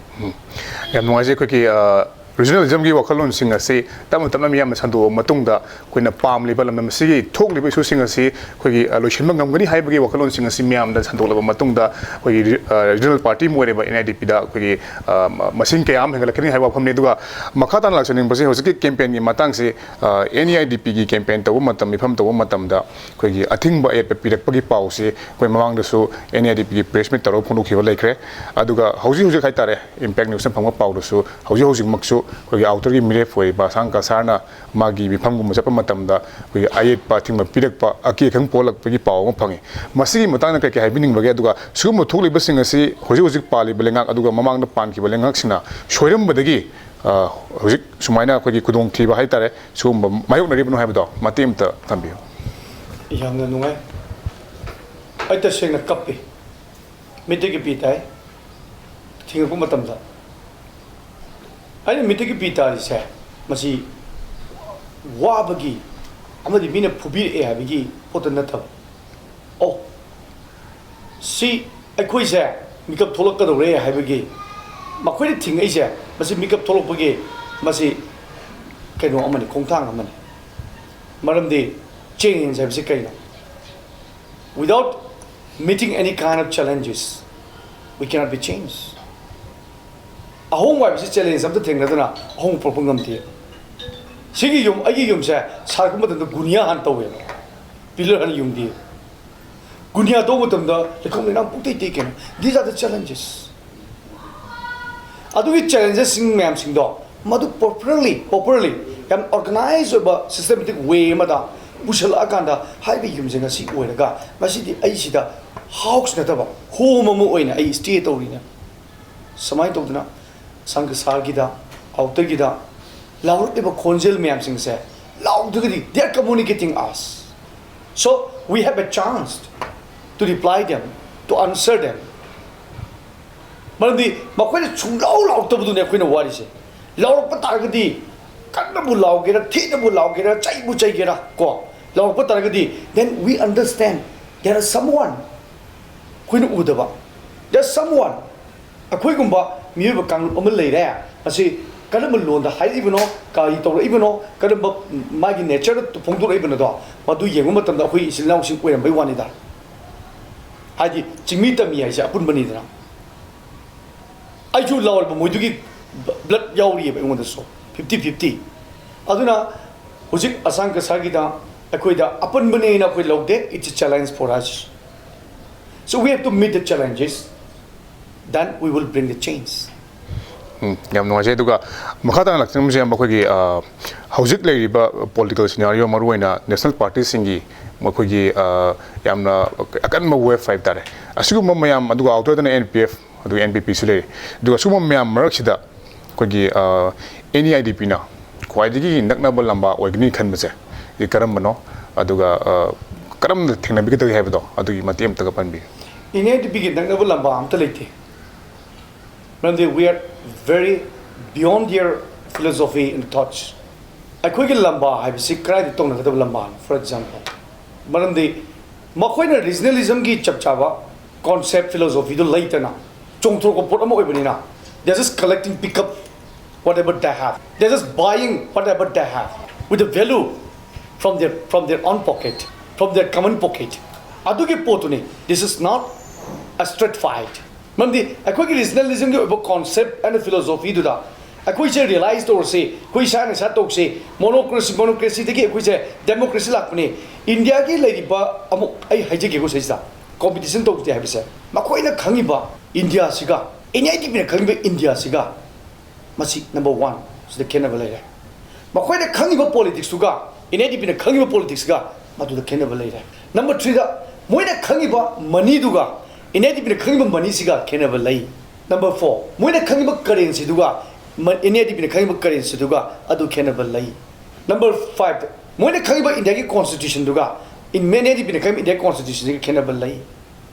ꯌꯥꯝ ꯅꯨꯡꯉꯥꯏꯖꯩ꯫ ꯑꯩꯈꯣꯏꯒꯤ, ꯑ, regionalism ꯒꯤ ꯋꯥꯈꯜꯂꯣꯟꯁꯤꯡ ꯑꯁꯤ ꯇꯞꯅ ꯇꯞꯅ ꯃꯤꯌꯥꯝꯅ ꯁꯟꯗꯣꯛꯑꯕ ꯃꯇꯨꯡꯗ, ꯑꯩꯈꯣꯏꯅ ꯄꯥꯝꯂꯤꯕ ꯂꯝꯗꯝ ꯑꯁꯤꯒꯤ ꯊꯣꯛꯂꯤꯕ issue ꯁꯤꯡ ꯑꯁꯤ ꯑꯩꯈꯣꯏꯒꯤ, ꯑ, ꯂꯣꯏꯁꯤꯟꯕ ꯉꯝꯒꯅꯤ ꯍꯥꯏꯕꯒꯤ ꯋꯥꯈꯜꯂꯣꯟꯁꯤꯡ ꯑꯁꯤ ꯃꯤꯌꯥꯝꯗ ꯁꯟꯗꯣꯛꯂꯕ ꯃꯇꯨꯡꯗ, ꯑꯩꯈꯣꯏꯒꯤ ꯔꯤ-, ꯑ, regional party ꯑꯃ ꯑꯣꯏꯔꯤꯕ N I D P ꯗ ꯑꯩꯈꯣꯏꯒꯤ, ꯑ, ꯃ-, ꯃꯁꯤꯡ ꯀꯌꯥ ꯑꯃ ꯍꯦꯟꯒꯠꯂꯛꯀꯅꯤ ꯍꯥꯏꯕ ꯋꯥꯐꯝꯅꯤ꯫ ꯑꯗꯨꯒ ꯃꯈꯥ ꯇꯥꯅ ꯂꯥꯛꯆꯅꯤꯡꯕꯁꯤ, ꯍꯧꯖꯤꯛꯀꯤ campaign ꯒꯤ ꯃꯇꯥꯡꯁꯤ, ꯑ, N E I D P ꯒꯤ campaign ꯇꯧꯕ ꯃꯇꯝ, ꯃꯤꯐꯝ ꯇꯧꯕ ꯃꯇꯝꯗ ꯑꯩꯈꯣꯏꯒꯤ ꯑꯊꯤꯡꯕ ꯑꯌꯦꯠꯄ ꯄꯤꯔꯛꯄꯒꯤ ꯄꯥꯎꯁꯤ ꯑꯩꯈꯣꯏ ꯃꯃꯥꯡꯗꯁꯨ N E I D P ꯒꯤ press meet ꯇꯧꯔꯒ ꯐꯣꯡꯗꯣꯛꯈꯤꯕ ꯂꯩꯈ꯭ꯔꯦ꯫ ꯑꯗꯨꯒ ꯍꯧꯖꯤꯛ ꯍꯧꯖꯤꯛ ꯍꯥꯏꯇꯥꯔꯦ, Impact News ꯅ ꯐꯪꯕ ꯄꯥꯎꯗꯁꯨ ꯍꯧꯖꯤꯛ ꯍꯧꯖꯤꯛꯃꯛꯁꯨ ꯑꯩꯈꯣꯏꯒꯤ outer ꯒꯤ ꯃꯤꯔꯦꯞ ꯑꯣꯏꯔꯤꯕ ꯑꯁꯥꯡ ꯀꯁꯥꯔꯅ ꯃꯥꯒꯤ ꯃꯤꯐꯝꯒꯨꯝꯕ ꯆꯠꯄ ꯃꯇꯝꯗ ꯑꯩꯈꯣꯏꯒꯤ ꯑꯌꯦꯠꯄ ꯑꯊꯤꯡꯕ ꯄꯤꯔꯛꯄ, ꯑꯀꯤ ꯑꯈꯪ ꯄꯣꯛꯍꯜꯂꯛꯄꯒꯤ ꯄꯥꯎ ꯑꯃ ꯐꯪꯉꯤ꯫ ꯃꯁꯤꯒꯤ ꯃꯇꯥꯡꯗ ꯀꯩ ꯀꯩ ꯍꯥꯏꯕꯤꯅꯤꯡꯕꯒꯦ? ꯑꯗꯨꯒ ꯁꯤꯒꯨꯝꯕ ꯊꯣꯛꯂꯤꯕꯁꯤꯡ ꯑꯁꯤ ꯍꯧꯖꯤꯛ ꯍꯧꯖꯤꯛ ꯄꯥꯜꯂꯤꯕ ꯂꯩꯉꯥꯛ ꯑꯗꯨꯒ ꯃꯃꯥꯡꯗ ꯄꯥꯟꯈꯤꯕ ꯂꯩꯉꯥꯛꯁꯤꯡꯅ ꯁꯣꯏꯔꯝꯕꯗꯒꯤ, ꯑ, ꯍꯧꯖꯤꯛ ꯁꯨꯃꯥꯏꯅ ꯑꯩꯈꯣꯏꯒꯤ ꯈꯨꯗꯣꯡꯊꯤꯕ ꯍꯥꯏꯇꯥꯔꯦ, ꯁꯤꯒꯨꯝꯕ ꯃꯥꯌꯣꯛꯅꯔꯤꯕꯅꯣ ꯍꯥꯏꯕꯗꯣ ꯃꯇꯦꯛ ꯑꯃꯇ ꯊꯝꯕꯤꯌꯨ꯫ ꯌꯥꯝꯅ ꯅꯨꯡꯉꯥꯏ꯫ ꯑꯩ ꯇꯁꯦꯡꯅ ꯀꯞꯄꯤ꯫ ꯃꯤꯠꯇꯒꯤ ꯄꯤ ꯇꯥꯏ꯫ ꯊꯦꯡꯉꯛꯄ ꯃꯇꯝꯗ ꯑꯩꯅ ꯃꯤꯠꯇꯒꯤ ꯄꯤ ꯇꯥꯔꯤꯁꯦ, ꯃꯁꯤ ꯋꯥꯕꯒꯤ ꯑꯃꯗꯤ ꯃꯤꯅ ꯐꯨꯕꯤꯔꯛꯑꯦ ꯍꯥꯏꯕꯒꯤ ꯄꯣꯠꯇꯨ ꯅꯠꯇꯕ, ꯑꯣ, ꯁꯤ ꯑꯩꯈꯣꯏꯁꯦ ꯃꯤꯀꯞ ꯊꯣꯛꯂꯛꯀꯗꯧꯔꯦ ꯍꯥꯏꯕꯒꯤ, ꯃꯈꯣꯏꯅ ꯊꯤꯡꯉꯛꯏꯁꯦ, ꯃꯁꯤ ꯃꯤꯀꯞ ꯊꯣꯛꯂꯛꯄꯒꯤ ꯃꯁꯤ ꯀꯩꯅꯣ ꯑꯃꯅꯤ, ꯈꯣꯡꯊꯥꯡ ꯑꯃꯅꯤ꯫ ꯃꯔꯝꯗꯤ Change ꯍꯥꯏꯕꯁꯤ ꯀꯩꯅꯣ? Without meeting any kind of challenges, we cannot be changed. ꯑꯍꯣꯡꯕ ꯍꯥꯏꯕꯁꯤ challenge ꯑꯝꯇ ꯊꯦꯡꯅꯗꯅ ꯑꯍꯣꯡꯕ ꯄꯨꯔꯛꯄ ꯉꯝꯗꯦ꯫ ꯁꯤꯒꯤ ꯌꯨꯝ, ꯑꯩꯒꯤ ꯌꯨꯝꯁꯦ ꯁꯥꯔꯛꯄ ꯃꯇꯝꯗ ꯒꯨꯅꯤꯌꯥ ꯍꯥꯟꯅ ꯇꯧꯋꯦꯕ, pillar ꯍꯥꯟꯅ ꯌꯨꯡꯗꯦ꯫ ꯒꯨꯅꯤꯌꯥ ꯇꯧꯕ ꯃꯇꯝꯗ ꯂꯩꯈꯣꯝ ꯂꯩꯅꯥꯡ ꯄꯨꯡꯇꯩ ꯇꯩ ꯀꯩꯅꯣ꯫ These are the challenges. ꯑꯗꯨꯒꯤ challengesꯁꯤꯡ ꯃꯌꯥꯝꯁꯤꯡꯗꯣ ꯃꯗꯨ properly, properly, ꯌꯥꯝ organized ꯑꯣꯏꯕ systematic way ꯑꯃꯗ ꯄꯨꯁꯜꯂꯛꯑꯀꯥꯟꯗ ꯍꯥꯏꯔꯤꯕ ꯌꯨꯝꯁꯦ ꯉꯁꯤ ꯑꯣꯏꯔꯒ ꯉꯁꯤꯗꯤ ꯑꯩ ꯁꯤꯗ house ꯅꯠꯇꯕ home ꯑꯃ ꯑꯣꯏꯅ ꯑꯩ stay ꯇꯧꯔꯤꯅꯦ꯫ ꯁꯨꯃꯥꯏꯅ ꯇꯧꯗꯅ ꯁꯪꯒ ꯁꯥꯔꯒꯤꯗ, outerꯒꯤꯗ ꯂꯥꯎꯔꯛꯂꯤꯕ ꯈꯣꯟꯖꯦꯜ ꯃꯌꯥꯝꯁꯤꯡꯁꯦ ꯂꯥꯎꯗ꯭ꯔꯒꯗꯤ they are communicating us. So we have a chance to reply them, to answer them. ꯃꯔꯝꯗꯤ ꯃꯈꯣꯏꯅ ꯁꯨꯡꯂꯥꯎ ꯂꯥꯎꯔꯛꯇꯕꯗꯨꯅꯦ ꯑꯩꯈꯣꯏꯅ ꯋꯥꯔꯤꯁꯦ꯫ ꯂꯥꯎꯔꯛꯄ ꯇꯥꯔꯒꯗꯤ ꯀꯟꯅꯕꯨ ꯂꯥꯎꯒꯦꯔꯥ, ꯊꯤꯅꯕꯨ ꯂꯥꯎꯒꯦꯔꯥ, ꯆꯩꯕꯨ ꯆꯩꯒꯦꯔꯥ, ꯀꯣ, ꯂꯥꯎꯔꯛꯄ ꯇꯥꯔꯒꯗꯤ then we understand there is someone ꯑꯩꯈꯣꯏꯅ ꯎꯗꯕ, there is someone, ꯑꯩꯈꯣꯏꯒꯨꯝꯕ ꯃꯤꯑꯣꯏꯕ ꯀꯥꯡꯂꯨꯞ ꯑꯃ ꯂꯩꯔꯦ꯫ ꯑꯁꯤ ꯀꯔꯝꯕ ꯂꯣꯟꯗ ꯍꯥꯏꯔꯛꯏꯕꯅꯣ, ꯀꯔꯤ ꯇꯧꯔꯛꯏꯕꯅꯣ, ꯀꯔꯝꯕ ꯃꯥꯒꯤ nature ꯐꯣꯡꯗꯣꯔꯛꯏꯕꯅꯣꯗꯣ ꯃꯗꯨ ꯌꯦꯡꯕ ꯃꯇꯝꯗ ꯑꯩꯈꯣꯏ ꯏꯆꯤꯜ ꯏꯅꯥꯎꯁꯤꯡ ꯑꯣꯏꯔꯝꯕꯩ ꯋꯥꯅꯤꯗ꯫ ꯍꯥꯏꯗꯤ ꯆꯤꯡꯃꯤ ꯇꯝꯃꯤ ꯍꯥꯏꯁꯦ ꯑꯄꯨꯟꯕꯅꯤꯗꯅ꯫ ꯑꯩꯁꯨ ꯂꯥꯎꯔꯤꯕ ꯃꯣꯏꯗꯨꯒꯤ blood ꯌꯥꯎꯔꯤꯑꯕ ꯑꯩꯉꯣꯟꯗꯁꯨ, fifty fifty꯫ ꯑꯗꯨꯅ ꯍꯧꯖꯤꯛ ꯑꯁꯥꯡ ꯀꯁꯥꯒꯤꯗ ꯑꯩꯈꯣꯏꯗ ꯑꯄꯨꯟꯕꯅꯦꯅ ꯑꯩꯈꯣꯏ ꯂꯧꯗꯦ, it's a challenge for us. So we have to meet the challenges, then we will bring the change. ꯎꯝ, ꯌꯥꯝ ꯅꯨꯡꯉꯥꯏꯖꯩ꯫ ꯑꯗꯨꯒ ꯃꯈꯥ ꯇꯥꯅ ꯂꯥꯛꯆꯅꯤꯡꯕꯁꯦ ꯃꯈꯣꯏꯒꯤ, ꯑ, ꯍꯧꯖꯤꯛ ꯂꯩꯔꯤꯕ political scenario, ꯃꯔꯨꯑꯣꯏꯅ national partyꯁꯤꯡꯒꯤ ꯃꯈꯣꯏꯒꯤ, ꯑ, ꯌꯥꯝꯅ ꯑꯀꯟꯕ wave ꯍꯥꯏꯕ ꯇꯥꯔꯦ, ꯑꯁꯤꯒꯨꯝꯕ ꯃꯌꯥꯝ, ꯑꯗꯨꯒ outerꯗꯅ N P F, ꯑꯗꯨꯒ N P Pꯁꯨ ꯂꯩꯔꯤ꯫ ꯑꯗꯨꯒ ꯁꯤꯒꯨꯝꯕ ꯃꯌꯥꯝ ꯃꯔꯛꯁꯤꯗ ꯑꯩꯈꯣꯏꯒꯤ, ꯑ, N E I D Pꯅ ꯈ꯭ꯋꯥꯏꯗꯒꯤ ꯅꯛꯅꯕ ꯂꯝꯕꯥ ꯑꯣꯏꯒꯅꯤ ꯈꯟꯕꯁꯦ ꯁꯤ ꯀꯔꯝꯕꯅꯣ? ꯑꯗꯨꯒ, ꯑ, ꯀꯔꯝꯅ ꯊꯦꯡꯅꯕꯤꯒꯗꯒꯦ ꯍꯥꯏꯕꯗꯣ ꯑꯗꯨꯒꯤ ꯃꯇꯦꯛ ꯑꯃꯇꯒ ꯄꯟꯕꯤꯌꯨ꯫ N E I D Pꯒꯤ ꯅꯛꯅꯕ ꯂꯝꯕꯥ ꯑꯝꯇ ꯂꯩꯇꯦ꯫ ꯃꯔꯝꯗꯤ we are very beyond their philosophy and thoughts. ꯑꯩꯈꯣꯏꯒꯤ ꯂꯝꯕꯥ ꯍꯥꯏꯕꯁꯤ ꯀꯗꯥꯏꯗ ꯇꯧꯅꯒꯗꯕ ꯂꯝꯕꯥꯅꯣ? For example, ꯃꯔꯝꯗꯤ ꯃꯈꯣꯏꯅ regionalismꯒꯤ ꯆꯞ ꯆꯥꯕ concept, philosophyꯗꯨ ꯂꯩꯇꯅ ꯆꯣꯡꯊꯣꯔꯛꯄ ꯄꯣꯠ ꯑꯃ ꯑꯣꯏꯕꯅꯤꯅ, they are just collecting, pick up whatever they have, they are just buying whatever they have with the value. from their from their own pocket, from their common pocket. ꯑꯗꯨꯒꯤ ꯄꯣꯠꯇꯨꯅꯤ, this is not a straight fight. ꯃꯔꯝꯗꯤ ꯑꯩꯈꯣꯏꯒꯤ regionalismꯒꯤ ꯑꯣꯏꯕ concept and philosophyꯗꯨꯗ ꯑꯩꯈꯣꯏꯁꯦ realize ꯇꯧꯔꯁꯤ, ꯑꯩꯈꯣꯏ ꯏꯁꯥꯅ ꯏꯁꯥ ꯇꯧꯁꯤ, monocracy, monocracyꯗꯒꯤ ꯑꯩꯈꯣꯏꯁꯦ democracy ꯂꯥꯛꯄꯅꯤ꯫ ꯏꯟꯗꯤꯌꯥꯒꯤ ꯂꯩꯔꯤꯕ, ꯑꯃꯨꯛ ꯑꯩ ꯍꯥꯏꯖꯒꯦꯀꯣ ꯁꯤꯗ, competition ꯇꯧꯗꯦ ꯍꯥꯏꯕꯁꯦ, ꯃꯈꯣꯏꯅ ꯈꯪꯉꯤꯕ ꯏꯟꯗꯤꯌꯥꯁꯤꯒ, NADPꯅ ꯈꯪꯉꯤꯕ ꯏꯟꯗꯤꯌꯥꯁꯤꯒ, ꯃꯁꯤ number one, ꯁꯤꯗ ꯈꯦꯠꯅꯕ ꯂꯩꯔꯦ꯫ ꯃꯈꯣꯏꯅ ꯈꯪꯉꯤꯕ politicsꯇꯨꯒ NADPꯅ ꯈꯪꯉꯤꯕ politicsꯒ ꯃꯗꯨꯗ ꯈꯦꯠꯅꯕ ꯂꯩꯔꯦ꯫ Number threeꯗ, ꯃꯣꯏꯅ ꯈꯪꯉꯤꯕ moneyꯗꯨꯒ NADPꯅ ꯈꯪꯉꯤꯕ moneyꯁꯤꯒ ꯈꯦꯠꯅꯕ ꯂꯩ꯫ Number four, ꯃꯣꯏꯅ ꯈꯪꯉꯤꯕ currencyꯗꯨꯒ ꯃ-, NADPꯅ ꯈꯪꯉꯤꯕ currencyꯗꯨꯒ ꯑꯗꯨ ꯈꯦꯠꯅꯕ ꯂꯩ꯫ Number five, ꯃꯣꯏꯅ ꯈꯪꯉꯤꯕ ꯏꯟꯗꯤꯌꯥꯒꯤ constitutionꯗꯨꯒ ꯏꯟ-, NADPꯅ ꯈꯪꯉꯤꯕ ꯏꯟꯗꯤꯌꯥꯒꯤ constitutionꯁꯤꯒ ꯈꯦꯠꯅꯕ ꯂꯩ꯫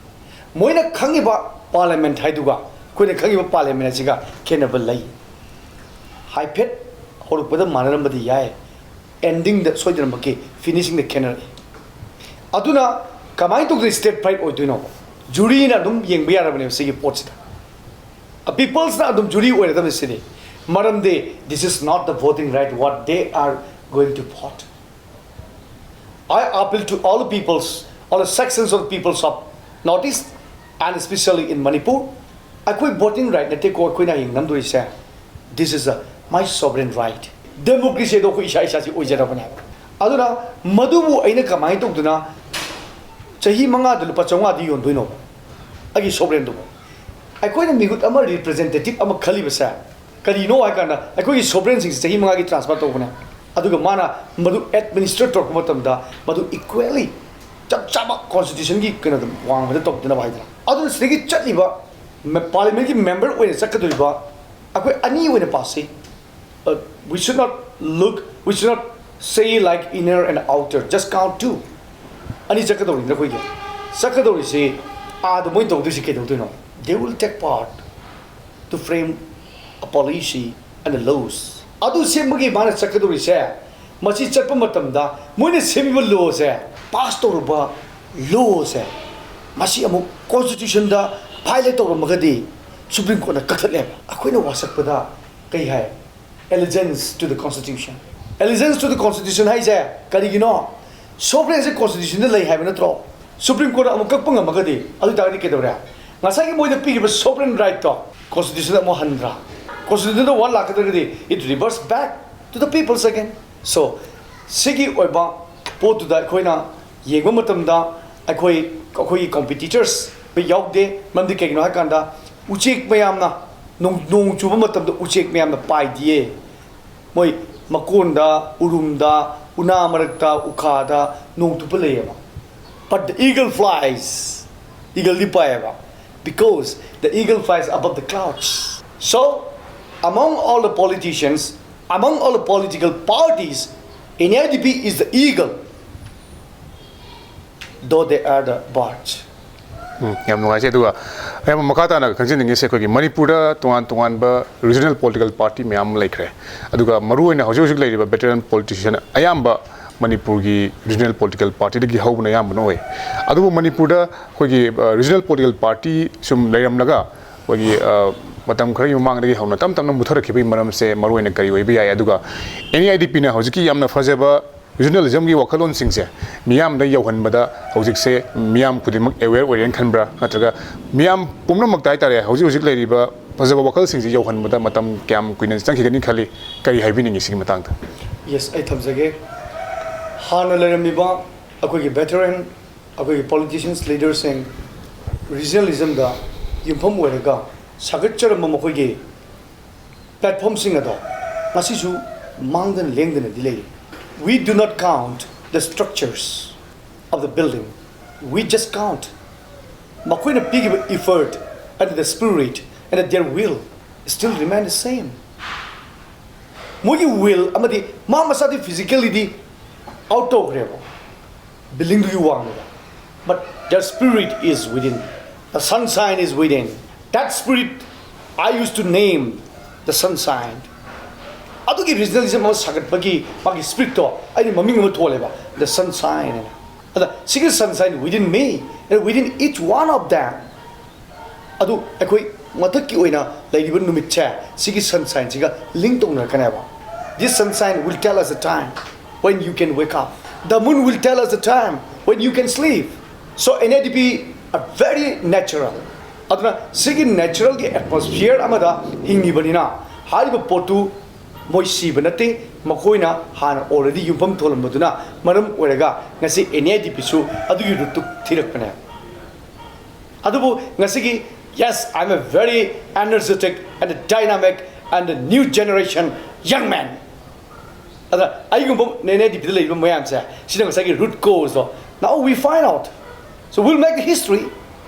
ꯃꯣꯏꯅ ꯈꯪꯉꯤꯕ parliament ꯍꯥꯏꯗꯨꯒ ꯑꯩꯈꯣꯏꯅ ꯈꯪꯉꯤꯕ parliament ꯍꯥꯏꯁꯤꯒ ꯈꯦꯠꯅꯕ ꯂꯩ꯫ ꯍꯥꯏꯐꯦꯠ ꯍꯧꯔꯛꯄꯗ ꯃꯥꯟꯅꯔꯝꯕꯗꯤ ꯌꯥꯏ, endingꯗ ꯁꯣꯏꯗꯅꯃꯛꯀꯤ finishingꯗ ꯈꯦꯠꯅꯔꯛꯏ꯫ ꯑꯗꯨꯅ ꯀꯃꯥꯏꯅ ꯇꯧꯗꯅ state pride ꯑꯣꯏꯗꯣꯏꯅꯣ? Juryꯅ ꯑꯗꯨꯝ ꯌꯦꯡꯕ ꯌꯥꯔꯕꯅꯦꯕ ꯁꯤꯒꯤ ꯄꯣꯠꯁꯤꯗ꯫ Peoplesꯅ ꯑꯗꯨꯝ jury ꯑꯣꯏꯔꯗꯕꯅꯤ ꯁꯤꯗꯤ꯫ ꯃꯔꯝꯗꯤ this is not the voting right what they are going to vote. I appeal to all the peoples, all the sections of the peoples of North East and especially in Manipur. ꯑꯩꯈꯣꯏ voting right ꯅꯠꯇꯦꯀꯣ ꯑꯩꯈꯣꯏꯅ ꯍꯌꯦꯡ ꯅꯝꯗꯣꯏꯁꯦ꯫ This is a, my sovereign right. Democracy ꯑꯗꯣ ꯑꯩꯈꯣꯏ ꯏꯁꯥ ꯏꯁꯥꯁꯤ ꯑꯣꯏꯖꯔꯕꯅꯦꯕ꯫ ꯑꯗꯨꯅ ꯃꯗꯨꯕꯨ ꯑꯩꯅ ꯀꯃꯥꯏꯅ ꯇꯧꯗꯅ ꯆꯍꯤ ꯃꯉꯥꯗ ꯂꯨꯄꯥ ꯆꯥꯝꯃꯉꯥꯗꯤ ꯌꯣꯟꯗꯣꯏꯅꯣꯕ? ꯑꯩꯒꯤ sovereignꯗꯨꯕꯨ꯫ ꯑꯩꯈꯣꯏꯅ ꯃꯤꯍꯨꯠ ꯑꯃ, representative ꯑꯃ ꯈꯜꯂꯤꯕꯁꯦ ꯀꯔꯤꯅꯣ ꯍꯥꯏ ꯀꯥꯟꯗ, ꯑꯩꯈꯣꯏꯒꯤ sovereignꯁꯤꯡꯁꯦ ꯆꯍꯤ ꯃꯉꯥꯒꯤ transfer ꯇꯧꯕꯅꯦ, ꯑꯗꯨꯒ ꯃꯥꯅ ꯃꯗꯨ administer ꯇꯧꯔꯛꯄ ꯃꯇꯝꯗ ꯃꯗꯨ equally ꯆꯞ ꯆꯥꯕ constitutionꯒꯤ ꯀꯩꯅꯣꯗ ꯋꯥꯡꯃꯗ ꯇꯧꯗꯅꯕ ꯍꯥꯏꯗꯅ꯫ ꯑꯗꯨꯅ ꯁꯤꯗꯒꯤ ꯆꯠꯂꯤꯕ ꯃꯦ-, parliamentꯀꯤ member ꯑꯣꯏꯅ ꯆꯠꯀꯗꯧꯔꯤꯕ ꯑꯩꯈꯣꯏ ꯑꯅꯤ ꯑꯣꯏꯅ ꯄꯥꯁꯤ꯫ Uh, we should not look, we should not say like inner and outer, just count two. ꯑꯅꯤ ꯆꯠꯀꯗꯧꯔꯤꯅ ꯑꯩꯈꯣꯏꯒꯤ ꯆꯠꯀꯗꯧꯔꯤꯁꯤ, ꯑꯥꯗ ꯃꯣꯏ ꯇꯧꯗꯣꯏꯁꯤ ꯀꯩꯗꯧꯗꯣꯏꯅꯣ? They will take part to frame a policy and a laws. ꯑꯗꯨ ꯁꯦꯝꯕꯒꯤ ꯃꯥꯅ ꯆꯠꯀꯗꯧꯔꯤꯁꯦ, ꯃꯁꯤ ꯆꯠꯄ ꯃꯇꯝꯗ ꯃꯣꯏꯅ ꯁꯦꯝꯃꯤꯕ lawꯁꯦ, pass ꯇꯧꯔꯨꯕ lawꯁꯦ, ꯃꯁꯤ ꯑꯃꯨꯛ constitutionꯗ violate ꯇꯧꯔꯝꯃꯒꯗꯤ Supreme Courtꯅ ꯀꯛꯊꯠꯂꯦꯕ꯫ ꯑꯩꯈꯣꯏꯅ ꯋꯥꯁꯛꯄꯗ ꯀꯩ ꯍꯥꯏ? Allegiance to the constitution. Allegiance to the Constitution ꯍꯥꯏꯁꯦ ꯀꯔꯤꯒꯤꯅꯣ? Sovereignꯁꯦ Constitutionꯗ ꯂꯩ ꯍꯥꯏꯕ ꯅꯠꯇ꯭ꯔꯣ? Supreme Courtꯅ ꯑꯃꯨꯛ ꯀꯛꯄ ꯉꯝꯃꯒꯗꯤ, ꯑꯗꯨ ꯑꯣꯏꯇꯥꯔꯒꯗꯤ ꯀꯩꯗꯧꯔꯦ? ꯉꯁꯥꯏꯒꯤ ꯃꯣꯏꯗ ꯄꯤꯔꯤꯕ sovereign rightꯇꯣ Constitutionꯗ ꯑꯃꯨꯛ ꯍꯟꯗ꯭ꯔꯥ? Constitutionꯗ ꯋꯥ ꯂꯥꯛꯀꯗ꯭ꯔꯒꯗꯤ, it reverts back to the peoples again. So, ꯁꯤꯒꯤ ꯑꯣꯏꯕ ꯄꯣꯠꯇꯨꯗ ꯑꯩꯈꯣꯏꯅ ꯌꯦꯡꯕ ꯃꯇꯝꯗ, ꯑꯩꯈꯣꯏ, ꯑꯩꯈꯣꯏꯒꯤ competitors ꯌꯥꯎꯗꯦ꯫ ꯃꯔꯝꯗꯤ ꯀꯩꯒꯤꯅꯣ ꯍꯥꯏ ꯀꯥꯟꯗ, ꯎꯆꯦꯛ ꯃꯌꯥꯝꯅ, ꯅꯣꯡ, ꯅꯣꯡ ꯆꯨꯕ ꯃꯇꯝꯗ ꯎꯆꯦꯛ ꯃꯌꯥꯝꯅ ꯄꯥꯏꯗꯤꯌꯦ꯫ ꯃꯣꯏ ꯃꯀꯣꯟꯗ, ꯎꯔꯨꯝꯗ, ꯎꯅꯥ ꯃꯔꯛꯇ, ꯎꯈꯥꯗ ꯅꯣꯡ ꯇꯨꯞꯄ ꯂꯩꯌꯦꯕ꯫ But the eagle flies. Eagleꯗꯤ ꯄꯥꯏꯌꯦꯕ. Because the eagle flies above the clouds. So, among all the politicians, among all the political parties, N E I D P is the eagle, though they are the birds. ꯎꯝ, ꯌꯥꯝ ꯅꯨꯡꯉꯥꯏꯖꯩ꯫ ꯑꯗꯨꯒ ꯑꯌꯥꯝꯕ ꯃꯈꯥ ꯇꯥꯅ ꯈꯪꯖꯅꯤꯡꯉꯤꯁꯦ, ꯑꯩꯈꯣꯏꯒꯤ ꯃꯅꯤꯄꯨꯔꯗ ꯇꯣꯉꯥꯟ ꯇꯣꯉꯥꯟꯕ regional political party ꯃꯌꯥꯝ ꯑꯃ ꯂꯩꯈ꯭ꯔꯦ꯫ ꯑꯗꯨꯒ ꯃꯔꯨꯑꯣꯏꯅ ꯍꯧꯖꯤꯛ ꯍꯧꯖꯤꯛ ꯂꯩꯔꯤꯕ veteran politician ꯑꯌꯥꯝꯕ ꯃꯅꯤꯄꯨꯔꯒꯤ regional political partyꯗꯒꯤ ꯍꯧꯕꯅ ꯑꯌꯥꯝꯕꯅ ꯑꯣꯏ꯫ ꯑꯗꯨꯕꯨ ꯃꯅꯤꯄꯨꯔꯗ ꯑꯩꯈꯣꯏꯒꯤ regional political party ꯁꯨꯝ ꯂꯩꯔꯝꯂꯒ, ꯑꯩꯈꯣꯏꯒꯤ ꯃꯇꯝ ꯈꯔꯒꯤ ꯃꯃꯥꯡꯗꯒꯤ ꯍꯧꯅ ꯇꯞ ꯇꯞꯅ ꯃꯨꯊꯔꯛꯈꯤꯕꯒꯤ ꯃꯔꯝꯁꯦ ꯃꯔꯨꯑꯣꯏꯅ ꯀꯔꯤ ꯑꯣꯏꯕ ꯌꯥꯏ? ꯑꯗꯨꯒ N E I D Pꯅ ꯍꯧꯖꯤꯛꯀꯤ ꯌꯥꯝꯅ ꯐꯖꯕ regionalismꯒꯤ ꯋꯥꯈꯜꯂꯣꯟꯁꯤꯡꯁꯦ ꯃꯤꯌꯥꯝꯗ ꯌꯧꯍꯟꯕꯗ ꯍꯧꯖꯤꯛꯁꯦ ꯃꯤꯌꯥꯝ ꯈꯨꯗꯤꯡꯃꯛ aware ꯑꯣꯏꯔꯦꯅ ꯈꯟꯕ꯭ꯔꯥ? ꯅꯠꯇ꯭ꯔꯒ ꯃꯤꯌꯥꯝ ꯄꯨꯝꯅꯃꯛꯇ ꯍꯥꯏꯇꯥꯔꯦ, ꯍꯧꯖꯤꯛ ꯍꯧꯖꯤꯛ ꯂꯩꯔꯤꯕ ꯐꯖꯕ ꯋꯥꯈꯜꯁꯤꯡꯁꯤ ꯌꯧꯍꯟꯕꯗ ꯃꯇꯝ ꯀꯌꯥꯝ ꯀꯨꯏꯅ ꯆꯪꯈꯤꯒꯅꯤ ꯈꯜꯂꯤ? ꯀꯔꯤ ꯍꯥꯏꯕꯤꯅꯤꯡꯉꯤ ꯁꯤꯒꯤ ꯃꯇꯥꯡꯗ? Yes, ꯑꯩ ꯊꯝꯖꯒꯦ꯫ ꯍꯥꯟꯅ ꯂꯩꯔꯝꯃꯤꯕ ꯑꯩꯈꯣꯏꯒꯤ veteran, ꯑꯩꯈꯣꯏꯒꯤ politicians, leaderꯁꯤꯡ regionalismꯗ ꯌꯨꯝꯐꯝ ꯑꯣꯏꯔꯒ ꯁꯥꯒꯠꯆꯔꯝꯕ ꯃꯈꯣꯏꯒꯤ platformꯁꯤꯡ ꯑꯗꯣ ꯉꯁꯤꯁꯨ ꯃꯥꯡꯗꯅ ꯂꯦꯡꯗꯅꯗꯤ ꯂꯩꯔꯤ꯫ We do not count the structures of the building. We just count ꯃꯈꯣꯏꯅ ꯄꯤꯈꯤꯕ effort and the spirit and their will still remain the same. ꯃꯣꯏꯒꯤ will ꯑꯃꯗꯤ ꯃꯥ ꯃꯁꯥꯗꯤ physicallyꯗꯤ out ꯇꯧꯈ꯭ꯔꯦꯕ buildingꯗꯨꯒꯤ ꯋꯥꯡꯃꯗ, but their spirit is within. The sunshine is within. That spirit I used to name the sunshine. ꯑꯗꯨꯒꯤ regionalism ꯑꯃ ꯁꯥꯒꯠꯄꯒꯤ ꯃꯥꯒꯤ spiritꯇꯣ ꯑꯩꯅ ꯃꯃꯤꯡ ꯑꯃ ꯊꯣꯜꯂꯦꯕ, the sunshine ꯍꯥꯏꯅ꯫ ꯑꯗ ꯁꯤꯒꯤ sunshine within me and within each one of them, ꯑꯗꯨ ꯑꯩꯈꯣꯏ ꯃꯊꯛꯀꯤ ꯑꯣꯏꯅ ꯂꯩꯔꯤꯕ ꯅꯨꯃꯤꯠꯁꯦ ꯁꯤꯒꯤ sunshineꯁꯤꯒ link ꯇꯧꯅꯔꯛꯀꯅꯦꯕ꯫ This sunshine will tell us the time when you can wake up. The moon will tell us the time when you can sleep. So N A D P are very natural. ꯑꯗꯨꯅ ꯁꯤꯒꯤ natural ꯒꯤ atmosphere ꯑꯃꯗ ꯍꯤꯡꯉꯤꯕꯅꯤꯅ ꯍꯥꯏꯔꯤꯕ ꯄꯣꯠꯇꯨ ꯃꯣꯏ ꯁꯤꯕ ꯅꯠꯇꯦ, ꯃꯈꯣꯏꯅ ꯍꯥꯟꯅ already ꯌꯨꯝꯐꯝ ꯊꯣꯜꯂꯝꯕꯗꯨꯅ ꯃꯔꯝ ꯑꯣꯏꯔꯒ ꯉꯁꯤ N A D P ꯁꯨ ꯑꯗꯨꯒꯤ root ꯇꯨ ꯊꯤꯔꯛꯄꯅꯦ꯫ ꯑꯗꯨꯕꯨ ꯉꯁꯤꯒꯤ, yes, I'm a very energetic and a dynamic and a new generation young man. ꯑꯗ ꯑꯩꯒꯨꯝꯕ N A D P ꯗ ꯂꯩꯔꯤꯕ ꯃꯌꯥꯝꯁꯦ, ꯁꯤꯅ ꯉꯁꯥꯏꯒꯤ root cause ꯗꯣ, now we find out. So we'll make the history.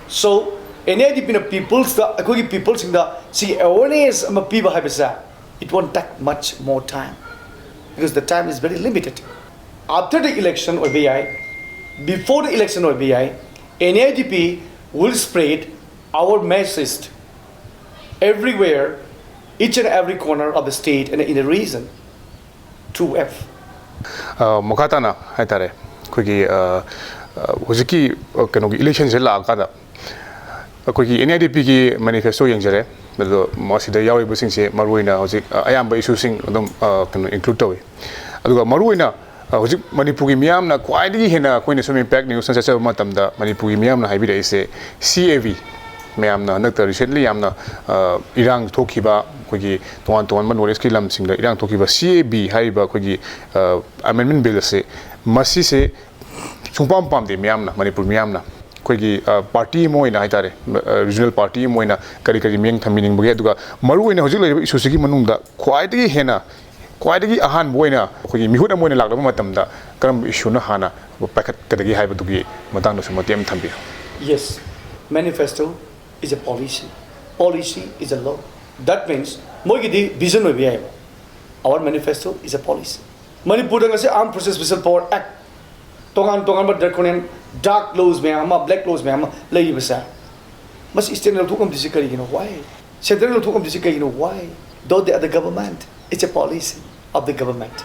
So N A D P ꯅ peoples ꯗ, ꯑꯩꯈꯣꯏꯒꯤ people ꯁꯤꯡꯗ ꯁꯤꯒꯤ awareness ꯑꯃ ꯄꯤꯕ ꯍꯥꯏꯕꯁꯦ, it won't take much more time, because the time is very limited. After the election ꯑꯣꯏꯕ ꯌꯥꯏ, before the election ꯑꯣꯏꯕ ꯌꯥꯏ, N A D P will spread our message everywhere, each and every corner of the state and in the region, through F. ꯑ, ꯃꯈꯥ ꯇꯥꯅ ꯍꯥꯏꯇꯥꯔꯦ, ꯑꯩꯈꯣꯏꯒꯤ ꯑ, ꯑ, ꯍꯧꯖꯤꯛꯀꯤ ꯑ, ꯀꯩꯅꯣꯒꯤ election ꯁꯦ ꯂꯥꯛꯑꯀꯥꯟꯗ ꯑꯩꯈꯣꯏꯒꯤ N A D P ꯒꯤ manifesto ꯌꯦꯡꯖꯔꯦ꯫ ꯑꯗꯣ ꯃꯁꯤꯗ ꯌꯥꯎꯔꯤꯕꯁꯤꯡꯁꯦ ꯃꯔꯨꯑꯣꯏꯅ ꯍꯧꯖꯤꯛ ꯑ, ꯑꯌꯥꯝꯕ issue ꯁꯤꯡ ꯑꯗꯨꯝ ꯑ, ꯀꯩꯅꯣ include ꯇꯧꯏ꯫ ꯑꯗꯨꯒ ꯃꯔꯨꯑꯣꯏꯅ ꯑ, ꯍꯧꯖꯤꯛ ꯃꯅꯤꯄꯨꯔꯒꯤ ꯃꯤꯌꯥꯝꯅ ꯈ꯭ꯋꯥꯏꯗꯒꯤ ꯍꯦꯟꯅ ꯑꯩꯈꯣꯏꯅ ꯁꯨꯝ Impact News ꯅ ꯆꯠꯆꯕ ꯃꯇꯝꯗ ꯃꯅꯤꯄꯨꯔꯒꯤ ꯃꯤꯌꯥꯝꯅ ꯍꯥꯏꯕꯤꯔꯛꯏꯁꯦ C A B, ꯃꯌꯥꯝꯅ ꯍꯟꯗꯛꯇ recently ꯌꯥꯝꯅ ꯑ, ꯏꯔꯥꯡ ꯊꯣꯛꯈꯤꯕ, ꯑꯩꯈꯣꯏꯒꯤ ꯇꯣꯉꯥꯟ ꯇꯣꯉꯥꯟꯕ North East ꯀꯤ ꯂꯝꯁꯤꯡꯗ ꯏꯔꯥꯡ ꯊꯣꯛꯈꯤꯕ C A B ꯍꯥꯏꯔꯤꯕ ꯑꯩꯈꯣꯏꯒꯤ ꯑ, amendment bill ꯑꯁꯦ, ꯃꯁꯤꯁꯦ ꯁꯨꯡꯄꯥꯝ ꯄꯥꯝꯗꯦ ꯃꯤꯌꯥꯝꯅ, ꯃꯅꯤꯄꯨꯔ ꯃꯤꯌꯥꯝꯅ꯫ ꯑꯩꯈꯣꯏꯒꯤ ꯑ, party ꯑꯃ ꯑꯣꯏꯅ ꯍꯥꯏꯇꯥꯔꯦ, ꯑ, regional party ꯑꯃ ꯑꯣꯏꯅ ꯀꯔꯤ ꯀꯔꯤ ꯃꯤꯠꯌꯦꯡ ꯊꯝꯕꯤꯅꯤꯡꯕꯒꯦ, ꯑꯗꯨꯒ ꯃꯔꯨꯑꯣꯏꯅ ꯍꯧꯖꯤꯛ ꯂꯩꯔꯤꯕ issue ꯁꯤꯒꯤ ꯃꯅꯨꯡꯗ ꯈ꯭ꯋꯥꯏꯗꯒꯤ ꯍꯦꯟꯅ, ꯈ꯭ꯋꯥꯏꯗꯒꯤ ꯑꯍꯥꯟꯕ ꯑꯣꯏꯅ ꯑꯩꯈꯣꯏꯒꯤ ꯃꯤꯍꯨꯠ ꯑꯃ ꯑꯣꯏꯅ ꯂꯥꯛꯂꯕ ꯃꯇꯝꯗ ꯀꯔꯝꯕ issue ꯅ ꯍꯥꯟꯅ ꯄꯥꯏꯈꯠꯀꯗꯒꯦ ꯍꯥꯏꯕꯗꯨꯒꯤ ꯃꯇꯥꯡꯗꯁꯨ ꯃꯇꯦꯛ ꯑꯃ ꯊꯝꯕꯤꯌꯨ꯫ Yes, manifesto is a policy. Policy is a law. That means ꯃꯣꯏꯒꯤꯗꯤ vision ꯑꯣꯏꯕ ꯌꯥꯏꯕ꯫ Our manifesto is a policy. ꯃꯅꯤꯄꯨꯔꯗ ꯉꯁꯤ Armed Forces Special Power Act, ꯇꯣꯉꯥꯟ ꯇꯣꯉꯥꯟꯕ draconian dark laws ꯃꯌꯥꯝ ꯑꯃ, black laws ꯃꯌꯥꯝ ꯑꯃ ꯂꯩꯔꯤꯕꯁꯦ, ꯃꯁꯤ state ꯅ ꯂꯧꯊꯣꯛ ꯉꯝꯗ꯭ꯔꯤꯁꯤ ꯀꯔꯤꯒꯤꯅꯣ? Why? Central ꯅ ꯂꯧꯊꯣꯛ ꯉꯝꯗ꯭ꯔꯤꯁꯤ ꯀꯩꯒꯤꯅꯣ? Why? Though they are the government, it's a policy of the government.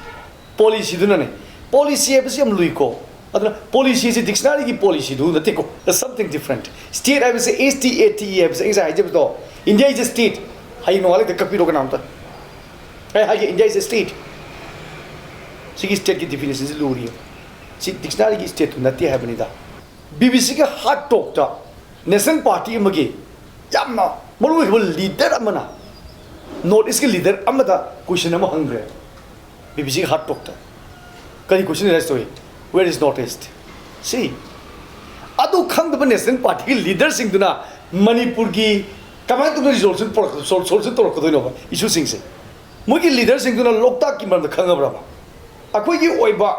Policy ꯗꯨꯅꯅꯦ꯫ Policy ꯍꯥꯏꯕꯁꯤ ꯌꯥꯝ ꯂꯨꯏꯀꯣ꯫ ꯑꯗꯨꯅ policy ꯁꯤ dictionary ꯒꯤ policy ꯗꯨ ꯅꯠꯇꯦꯀꯣ꯫ That's something different. State ꯍꯥꯏꯕꯁꯦ S T A T E ꯍꯥꯏꯕꯁꯦ ꯑꯩ ꯉꯁꯥꯏ ꯍꯥꯏꯖꯕꯗꯣ, India is a state꯫ ꯍꯌꯦꯡ ꯅꯣꯡꯉꯥꯜꯂꯛꯇ ꯀꯛꯄꯤꯔꯣ ꯀꯅꯥꯝꯇ꯫ ꯑꯩ ꯍꯥꯏꯒꯦ, India is a state. ꯁꯤꯒꯤ stateꯀꯤ definitionꯁꯤ ꯂꯨꯔꯤꯌꯦ꯫ ꯁꯤ dictionaryꯒꯤ stateꯇꯨ ꯅꯠꯇꯦ ꯍꯥꯏꯕꯅꯤꯗ꯫ BBCꯒꯤ Hard Talkꯇ national party ꯑꯃꯒꯤ ꯌꯥꯝꯅ ꯃꯔꯨꯑꯣꯏꯕ leader ꯑꯃꯅ, North Eastꯀꯤ leader ꯑꯃꯗ question ꯑꯃ ꯍꯪꯈ꯭ꯔꯦ꯫ BBCꯒꯤ Hard Talkꯇ ꯀꯔꯤ question raise ꯇꯧꯏ? Where is North East? ꯁꯤ ꯑꯗꯨ ꯈꯪꯗꯕ national partyꯒꯤ leaderꯁꯤꯡꯗꯨꯅ ꯃꯅꯤꯄꯨꯔꯒꯤ ꯀꯃꯥꯏꯅ ꯇꯧꯗꯅ resolution ꯄꯨꯔꯛ-, sol-, solution ꯇꯧꯔꯛꯀꯗꯣꯏꯅꯣꯕ issueꯁꯤꯡꯁꯦ? ꯃꯣꯏꯒꯤ leaderꯁꯤꯡꯗꯨꯅ ꯂꯣꯛꯇꯥꯛꯀꯤ ꯃꯔꯝꯗ ꯈꯪꯉꯕ꯭ꯔꯕ? ꯑꯩꯈꯣꯏꯒꯤ ꯑꯣꯏꯕ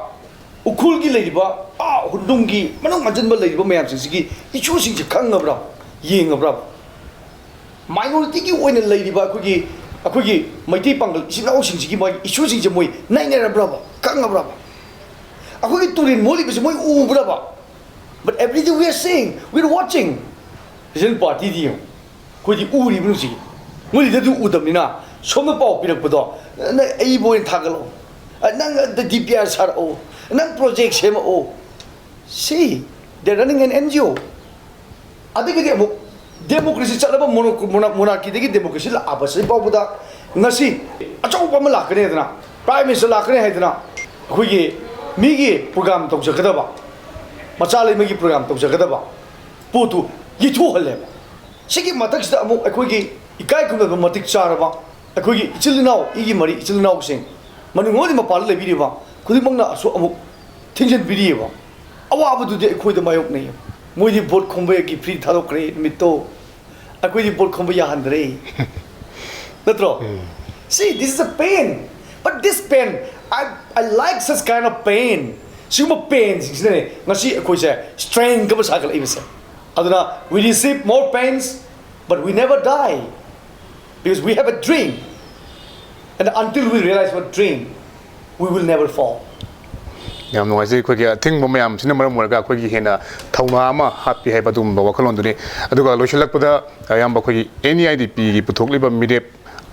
ꯎꯈ꯭ꯔꯨꯜꯒꯤ ꯂꯩꯔꯤꯕ, ꯑꯥ, ꯍꯨꯟꯗꯨꯝꯒꯤ ꯃꯅꯨꯡ ꯍꯟꯖꯤꯟꯕ ꯂꯩꯔꯤꯕ ꯃꯌꯥꯝꯁꯤꯡꯁꯤꯒꯤ issueꯁꯤꯡꯁꯦ ꯈꯪꯉꯕ꯭ꯔꯥ? ꯌꯦꯡꯉꯕ꯭ꯔꯥ? Minorityꯒꯤ ꯑꯣꯏꯅ ꯂꯩꯔꯤꯕ ꯑꯩꯈꯣꯏꯒꯤ, ꯑꯩꯈꯣꯏꯒꯤ ꯃꯩꯇꯩ ꯄꯥꯡꯒꯜ ꯏꯆꯤꯜ ꯏꯅꯥꯎꯁꯤꯡꯁꯤꯒꯤ ꯃꯥꯒꯤ issueꯁꯤꯡꯁꯦ ꯃꯣꯏ ꯅꯩꯅꯔꯕ꯭ꯔꯕ? ꯈꯪꯉꯕ꯭ꯔꯕ? ꯑꯩꯈꯣꯏꯒꯤ ꯇꯨꯔꯦꯜ ꯃꯣꯠꯂꯤꯕꯁꯦ ꯃꯣꯏ ꯎꯕ꯭ꯔꯕ? But every day we are seeing, we are watching. National partyꯗꯤ ꯌꯦꯡꯉꯨ, ꯑꯩꯈꯣꯏꯗꯤ ꯎꯔꯤꯕꯅꯤ ꯍꯧꯖꯤꯛ꯫ ꯃꯣꯏ leaderꯗꯨ ꯎꯗꯕꯅꯤꯅ ꯁꯣꯝꯗ ꯄꯥꯎ ꯄꯤꯔꯛꯄꯗꯣ, "ꯅꯪ ꯑꯩꯕꯨ ꯑꯣꯏꯅ ꯊꯥꯒꯠꯂꯛꯑꯣ, ꯅꯪ ꯑꯗ DPR ꯁꯥꯔꯛꯑꯣ, ꯅꯪ project ꯁꯦꯝꯃꯛꯑꯣ"꯫ See, they are running an NGO꯫ ꯑꯗꯒꯤꯗꯤ ꯑꯃꯨꯛ democracy ꯆꯠꯂꯕ, ꯃꯣꯅꯣ-, ꯃꯣꯅꯥ-, monarchyꯗꯒꯤ democracy ꯂꯥꯛꯑꯕꯁꯤ ꯐꯥꯎꯕꯗ ꯉꯁꯤ ꯑꯆꯧꯕ ꯑꯃ ꯂꯥꯛꯀꯅꯤ ꯍꯥꯏꯗꯅ, Prime Minister ꯂꯥꯛꯀꯅꯤ ꯍꯥꯏꯗꯅ, ꯑꯩꯈꯣꯏꯒꯤ ꯃꯤꯒꯤ program ꯇꯧꯖꯒꯗꯕ, ꯃꯆꯥ ꯂꯩꯃꯒꯤ program ꯇꯧꯖꯒꯗꯕ ꯄꯣꯠꯇꯨ ꯌꯩꯊꯣꯛꯍꯜꯂꯦꯕ꯫ ꯁꯤꯒꯤ ꯃꯊꯛꯁꯤꯗ ꯑꯃꯨꯛ ꯑꯩꯈꯣꯏꯒꯤ ꯏꯀꯥꯏ ꯈꯨꯝꯅꯕ ꯃꯇꯤꯛ ꯆꯥꯔꯕ ꯑꯩꯈꯣꯏꯒꯤ ꯏꯆꯤꯜ ꯏꯅꯥꯎ, ꯏꯒꯤ ꯃꯔꯤ ꯏꯆꯤꯜ ꯏꯅꯥꯎꯁꯤꯡ, ꯃꯅꯨꯡ ꯍꯨꯠꯅ ꯃꯄꯥꯟꯗ ꯂꯩꯕꯤꯔꯤꯕ ꯈꯨꯗꯤꯡꯃꯛꯅ ꯑꯁꯨꯛ ꯑꯃꯨꯛ ꯊꯤꯡꯖꯤꯟꯕꯤꯔꯤꯑꯕ꯫ ꯑꯋꯥꯕꯗꯨꯗꯤ ꯑꯩꯈꯣꯏꯗ ꯃꯥꯌꯣꯛꯅꯩ꯫ ꯃꯣꯏꯗꯤ vote ꯈꯣꯝꯕꯒꯤ free ꯊꯥꯗꯣꯛꯈ꯭ꯔꯦ ꯅꯨꯃꯤꯠꯇꯣ, ꯑꯩꯈꯣꯏꯗꯤ vote ꯈꯣꯝꯕ ꯌꯥꯍꯟꯗ꯭ꯔꯦ꯫ ꯅꯠꯇ꯭ꯔꯣ? ꯎꯝ꯫ See, this is a pain. But this pain, I, I like such kind of pain. ꯁꯤꯒꯨꯝꯕ painꯁꯤꯡꯁꯤꯅꯅꯦ ꯉꯁꯤ ꯑꯩꯈꯣꯏꯁꯦ strength ꯑꯃ ꯁꯥꯒꯠꯂꯛꯏꯕꯁꯦ꯫ ꯑꯗꯨꯅ, we receive more pains, but we never die. Because we have a dream. And until we realize our dream, we will never fall. ꯌꯥꯝ ꯅꯨꯡꯉꯥꯏꯖꯩ꯫ ꯑꯩꯈꯣꯏꯒꯤ ꯑꯊꯤꯡꯕ ꯃꯌꯥꯝꯁꯤꯅ ꯃꯔꯝ ꯑꯣꯏꯔꯒ ꯑꯩꯈꯣꯏꯒꯤ ꯍꯦꯟꯅ ꯊꯧꯅꯥ ꯑꯃ ꯍꯥꯞꯄꯤ ꯍꯥꯏꯕ ꯑꯗꯨꯒꯨꯝꯕ ꯋꯥꯈꯜꯂꯣꯟꯗꯨꯅꯤ꯫ ꯑꯗꯨꯒ ꯂꯣꯏꯁꯤꯜꯂꯛꯄꯗ, ꯑꯌꯥꯝꯕ ꯑꯩꯈꯣꯏꯒꯤ NEIDPꯒꯤ ꯄꯨꯊꯣꯛꯂꯤꯕ ꯃꯤꯔꯦꯞ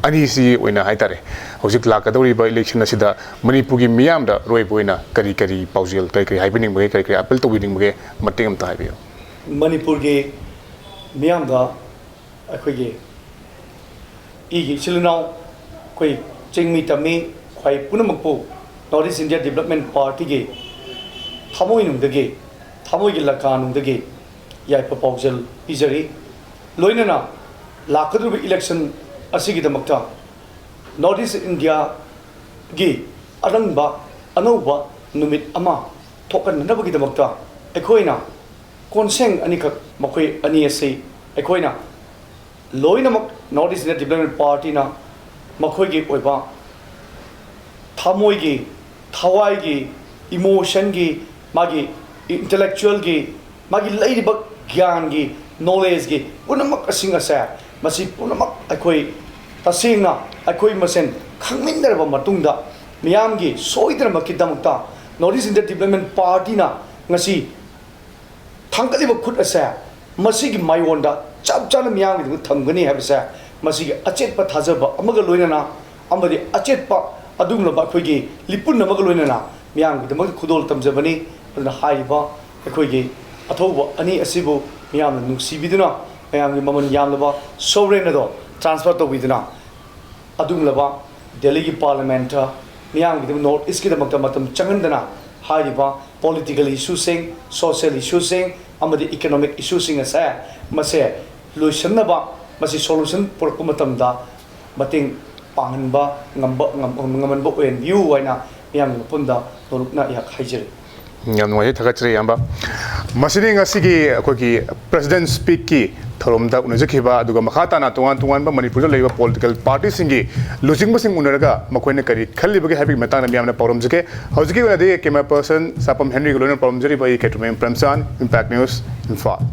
ꯑꯅꯤꯁꯤ ꯑꯣꯏꯅ ꯍꯥꯏꯇꯥꯔꯦ, ꯍꯧꯖꯤꯛ ꯂꯥꯛꯀꯗꯧꯔꯤꯕ election ꯑꯁꯤꯗ ꯃꯅꯤꯄꯨꯔꯒꯤ ꯃꯤꯌꯥꯝꯗ ꯑꯔꯣꯏꯕ ꯑꯣꯏꯅ ꯀꯔꯤ ꯀꯔꯤ ꯄꯥꯎꯖꯦꯜ, ꯀꯔꯤ ꯀꯔꯤ ꯍꯥꯏꯕꯤꯅꯤꯡꯕꯒꯦ, ꯀꯔꯤ ꯀꯔꯤ appeal ꯇꯧꯕꯤꯅꯤꯡꯕꯒꯦ, ꯃꯇꯦꯛ ꯑꯃꯇ ꯍꯥꯏꯕꯤꯌꯨ꯫ ꯃꯅꯤꯄꯨꯔꯒꯤ ꯃꯤꯌꯥꯝꯗ ꯑꯩꯈꯣꯏꯒꯤ ꯏꯒꯤ ꯏꯆꯤꯜ ꯏꯅꯥꯎ, ꯑꯩꯈꯣꯏ ꯆꯤꯡꯃꯤ ꯇꯝꯃꯤ ꯈ꯭ꯋꯥꯏ ꯄꯨꯝꯅꯃꯛꯄꯨ North East India Development Partyꯒꯤ ꯊꯃꯣꯏꯅꯨꯡꯗꯒꯤ, ꯊꯃꯣꯏꯒꯤ ꯂꯀꯥꯅꯨꯡꯗꯒꯤ ꯌꯥꯏꯐ ꯄꯥꯎꯖꯦꯜ ꯄꯤꯖꯔꯤ꯫ ꯂꯣꯏꯅꯅ ꯂꯥꯛꯀꯗꯧꯔꯤꯕ election ꯑꯁꯤꯒꯤꯗꯃꯛꯇ North East Indiaꯒꯤ ꯑꯔꯪꯕ ꯑꯅꯧꯕ ꯅꯨꯃꯤꯠ ꯑꯃ ꯊꯣꯛꯍꯟꯅꯅꯕꯒꯤꯗꯃꯛꯇ ꯑꯩꯈꯣꯏꯅ ꯀꯣꯟꯁꯦꯡ ꯑꯅꯤꯈꯛ, ꯃꯈꯣꯏ ꯑꯅꯤ ꯑꯁꯤ ꯑꯩꯈꯣꯏꯅ ꯂꯣꯏꯅꯃꯛ North East India Development Partyꯅ ꯃꯈꯣꯏꯒꯤ ꯑꯣꯏꯕ ꯊꯃꯣꯏꯒꯤ, ꯊꯋꯥꯏꯒꯤ, emotionꯒꯤ, ꯃꯥꯒꯤ intellectualꯒꯤ, ꯃꯥꯒꯤ ꯂꯩꯔꯤꯕ ꯒ꯭ꯌꯥꯟꯒꯤ, knowledgeꯒꯤ ꯄꯨꯝꯅꯃꯛ ꯑꯁꯤꯡ ꯑꯁꯦ, ꯃꯁꯤ ꯄꯨꯝꯅꯃꯛ ꯑꯩꯈꯣꯏ ꯇꯁꯦꯡꯅ ꯑꯩꯈꯣꯏ ꯃꯁꯦꯟ ꯈꯪꯃꯤꯟꯅꯔꯕ ꯃꯇꯨꯡꯗ, ꯃꯤꯌꯥꯝꯒꯤ ꯁꯣꯏꯗꯅꯃꯛꯀꯤꯗꯃꯛꯇ North East India Development Partyꯅ ꯉꯁꯤ ꯊꯥꯡꯒꯠꯂꯤꯕ ꯈꯨꯠ ꯑꯁꯦ ꯃꯁꯤꯒꯤ ꯃꯥꯏꯑꯣꯟꯗ ꯆꯞ ꯆꯥꯅ ꯃꯤꯌꯥꯝꯒꯤꯗꯃꯛ ꯊꯝꯒꯅꯤ ꯍꯥꯏꯕꯁꯦ, ꯃꯁꯤꯒꯤ ꯑꯆꯦꯠꯄ ꯊꯥꯖꯕ ꯑꯃꯒ ꯂꯣꯏꯅꯅ ꯑꯃꯗꯤ ꯑꯆꯦꯠꯄ ꯑꯗꯨꯒꯨꯝꯂꯕ ꯑꯩꯈꯣꯏꯒꯤ ꯂꯤꯄꯨꯟ ꯑꯃꯒ ꯂꯣꯏꯅꯅ ꯃꯤꯌꯥꯝꯒꯤꯗꯃꯛꯇ ꯈꯨꯗꯣꯜ ꯇꯝꯖꯕꯅꯤ꯫ ꯑꯗꯨꯅ ꯍꯥꯏꯔꯤꯕ ꯑꯩꯈꯣꯏꯒꯤ ꯑꯊꯧꯕ ꯑꯅꯤ ꯑꯁꯤꯕꯨ ꯃꯤꯌꯥꯝꯅ ꯅꯨꯡꯁꯤꯕꯤꯗꯨꯅ ꯃꯌꯥꯝꯒꯤ ꯃꯃꯜ ꯌꯥꯝꯂꯕ sovereign ꯑꯗꯣ transfer ꯇꯧꯕꯤꯗꯨꯅ ꯑꯗꯨꯒꯨꯝꯂꯕ ꯗꯦꯜꯂꯤꯒꯤ parliamentꯇ ꯃꯤꯌꯥꯝꯒꯤꯗꯃꯛ, North Eastꯀꯤꯗꯃꯛꯇ ꯃꯇꯝ ꯆꯪꯍꯟꯗꯅ ꯍꯥꯏꯔꯤꯕ political issueꯁꯤꯡ, social issueꯁꯤꯡ ꯑꯃꯗꯤ economic issueꯁꯤꯡ ꯑꯁꯦ, ꯃꯁꯦ ꯂꯣꯏꯁꯤꯟꯅꯕ, ꯃꯁꯤ solution ꯄꯨꯔꯛꯄ ꯃꯇꯝꯗ ꯃꯇꯦꯡ ꯄꯥꯡꯍꯟꯕ ꯉꯝꯕ, ꯉꯝ-, ꯉꯝꯍꯟꯕ ꯑꯣꯏꯍꯟꯕꯤꯌꯨ ꯍꯥꯏꯅ ꯃꯤꯌꯥꯝꯒꯤ ꯃꯐꯝꯗ ꯅꯣꯂꯨꯛꯅ ꯑꯩꯍꯥꯛ ꯍꯥꯏꯖꯔꯤ꯫ ꯌꯥꯝ ꯅꯨꯡꯉꯥꯏꯖꯩ, ꯊꯥꯒꯠꯆꯔꯤ ꯏꯌꯥꯝꯕ꯫ ꯃꯁꯤꯅꯤ ꯉꯁꯤꯒꯤ ꯑꯩꯈꯣꯏꯒꯤ President Speakꯀꯤ ꯊꯧꯔꯝꯗ ꯎꯅꯖꯈꯤꯕ, ꯑꯗꯨꯒ ꯃꯈꯥ ꯇꯥꯅ ꯇꯣꯉꯥꯟ ꯇꯣꯉꯥꯟꯕ ꯃꯅꯤꯄꯨꯔꯗ ꯂꯩꯔꯤꯕ political partyꯁꯤꯡꯒꯤ ꯂꯨꯆꯤꯡꯕꯁꯤꯡ ꯎꯅꯔꯒ ꯃꯈꯣꯏꯅ ꯀꯔꯤ ꯈꯜꯂꯤꯕꯒꯤ ꯍꯥꯏꯕꯒꯤ ꯃꯇꯥꯡꯗ ꯃꯤꯌꯥꯝꯅ ꯄꯥꯎꯔꯝꯖꯒꯦ꯫ ꯍꯧꯖꯤꯛꯀꯤ ꯑꯣꯏꯅꯗꯤ camera person ꯁꯥꯄꯝ ꯍꯦꯅꯔꯤꯒ ꯂꯣꯏꯅꯅ ꯄꯥꯎꯔꯝꯖꯔꯤꯕ ꯑꯩ ꯀꯦꯇ꯭ꯔꯃꯌꯨꯝ ꯄ꯭ꯔꯦꯝꯆꯥꯟ, Impact News, ꯏꯝꯐꯥꯜ꯫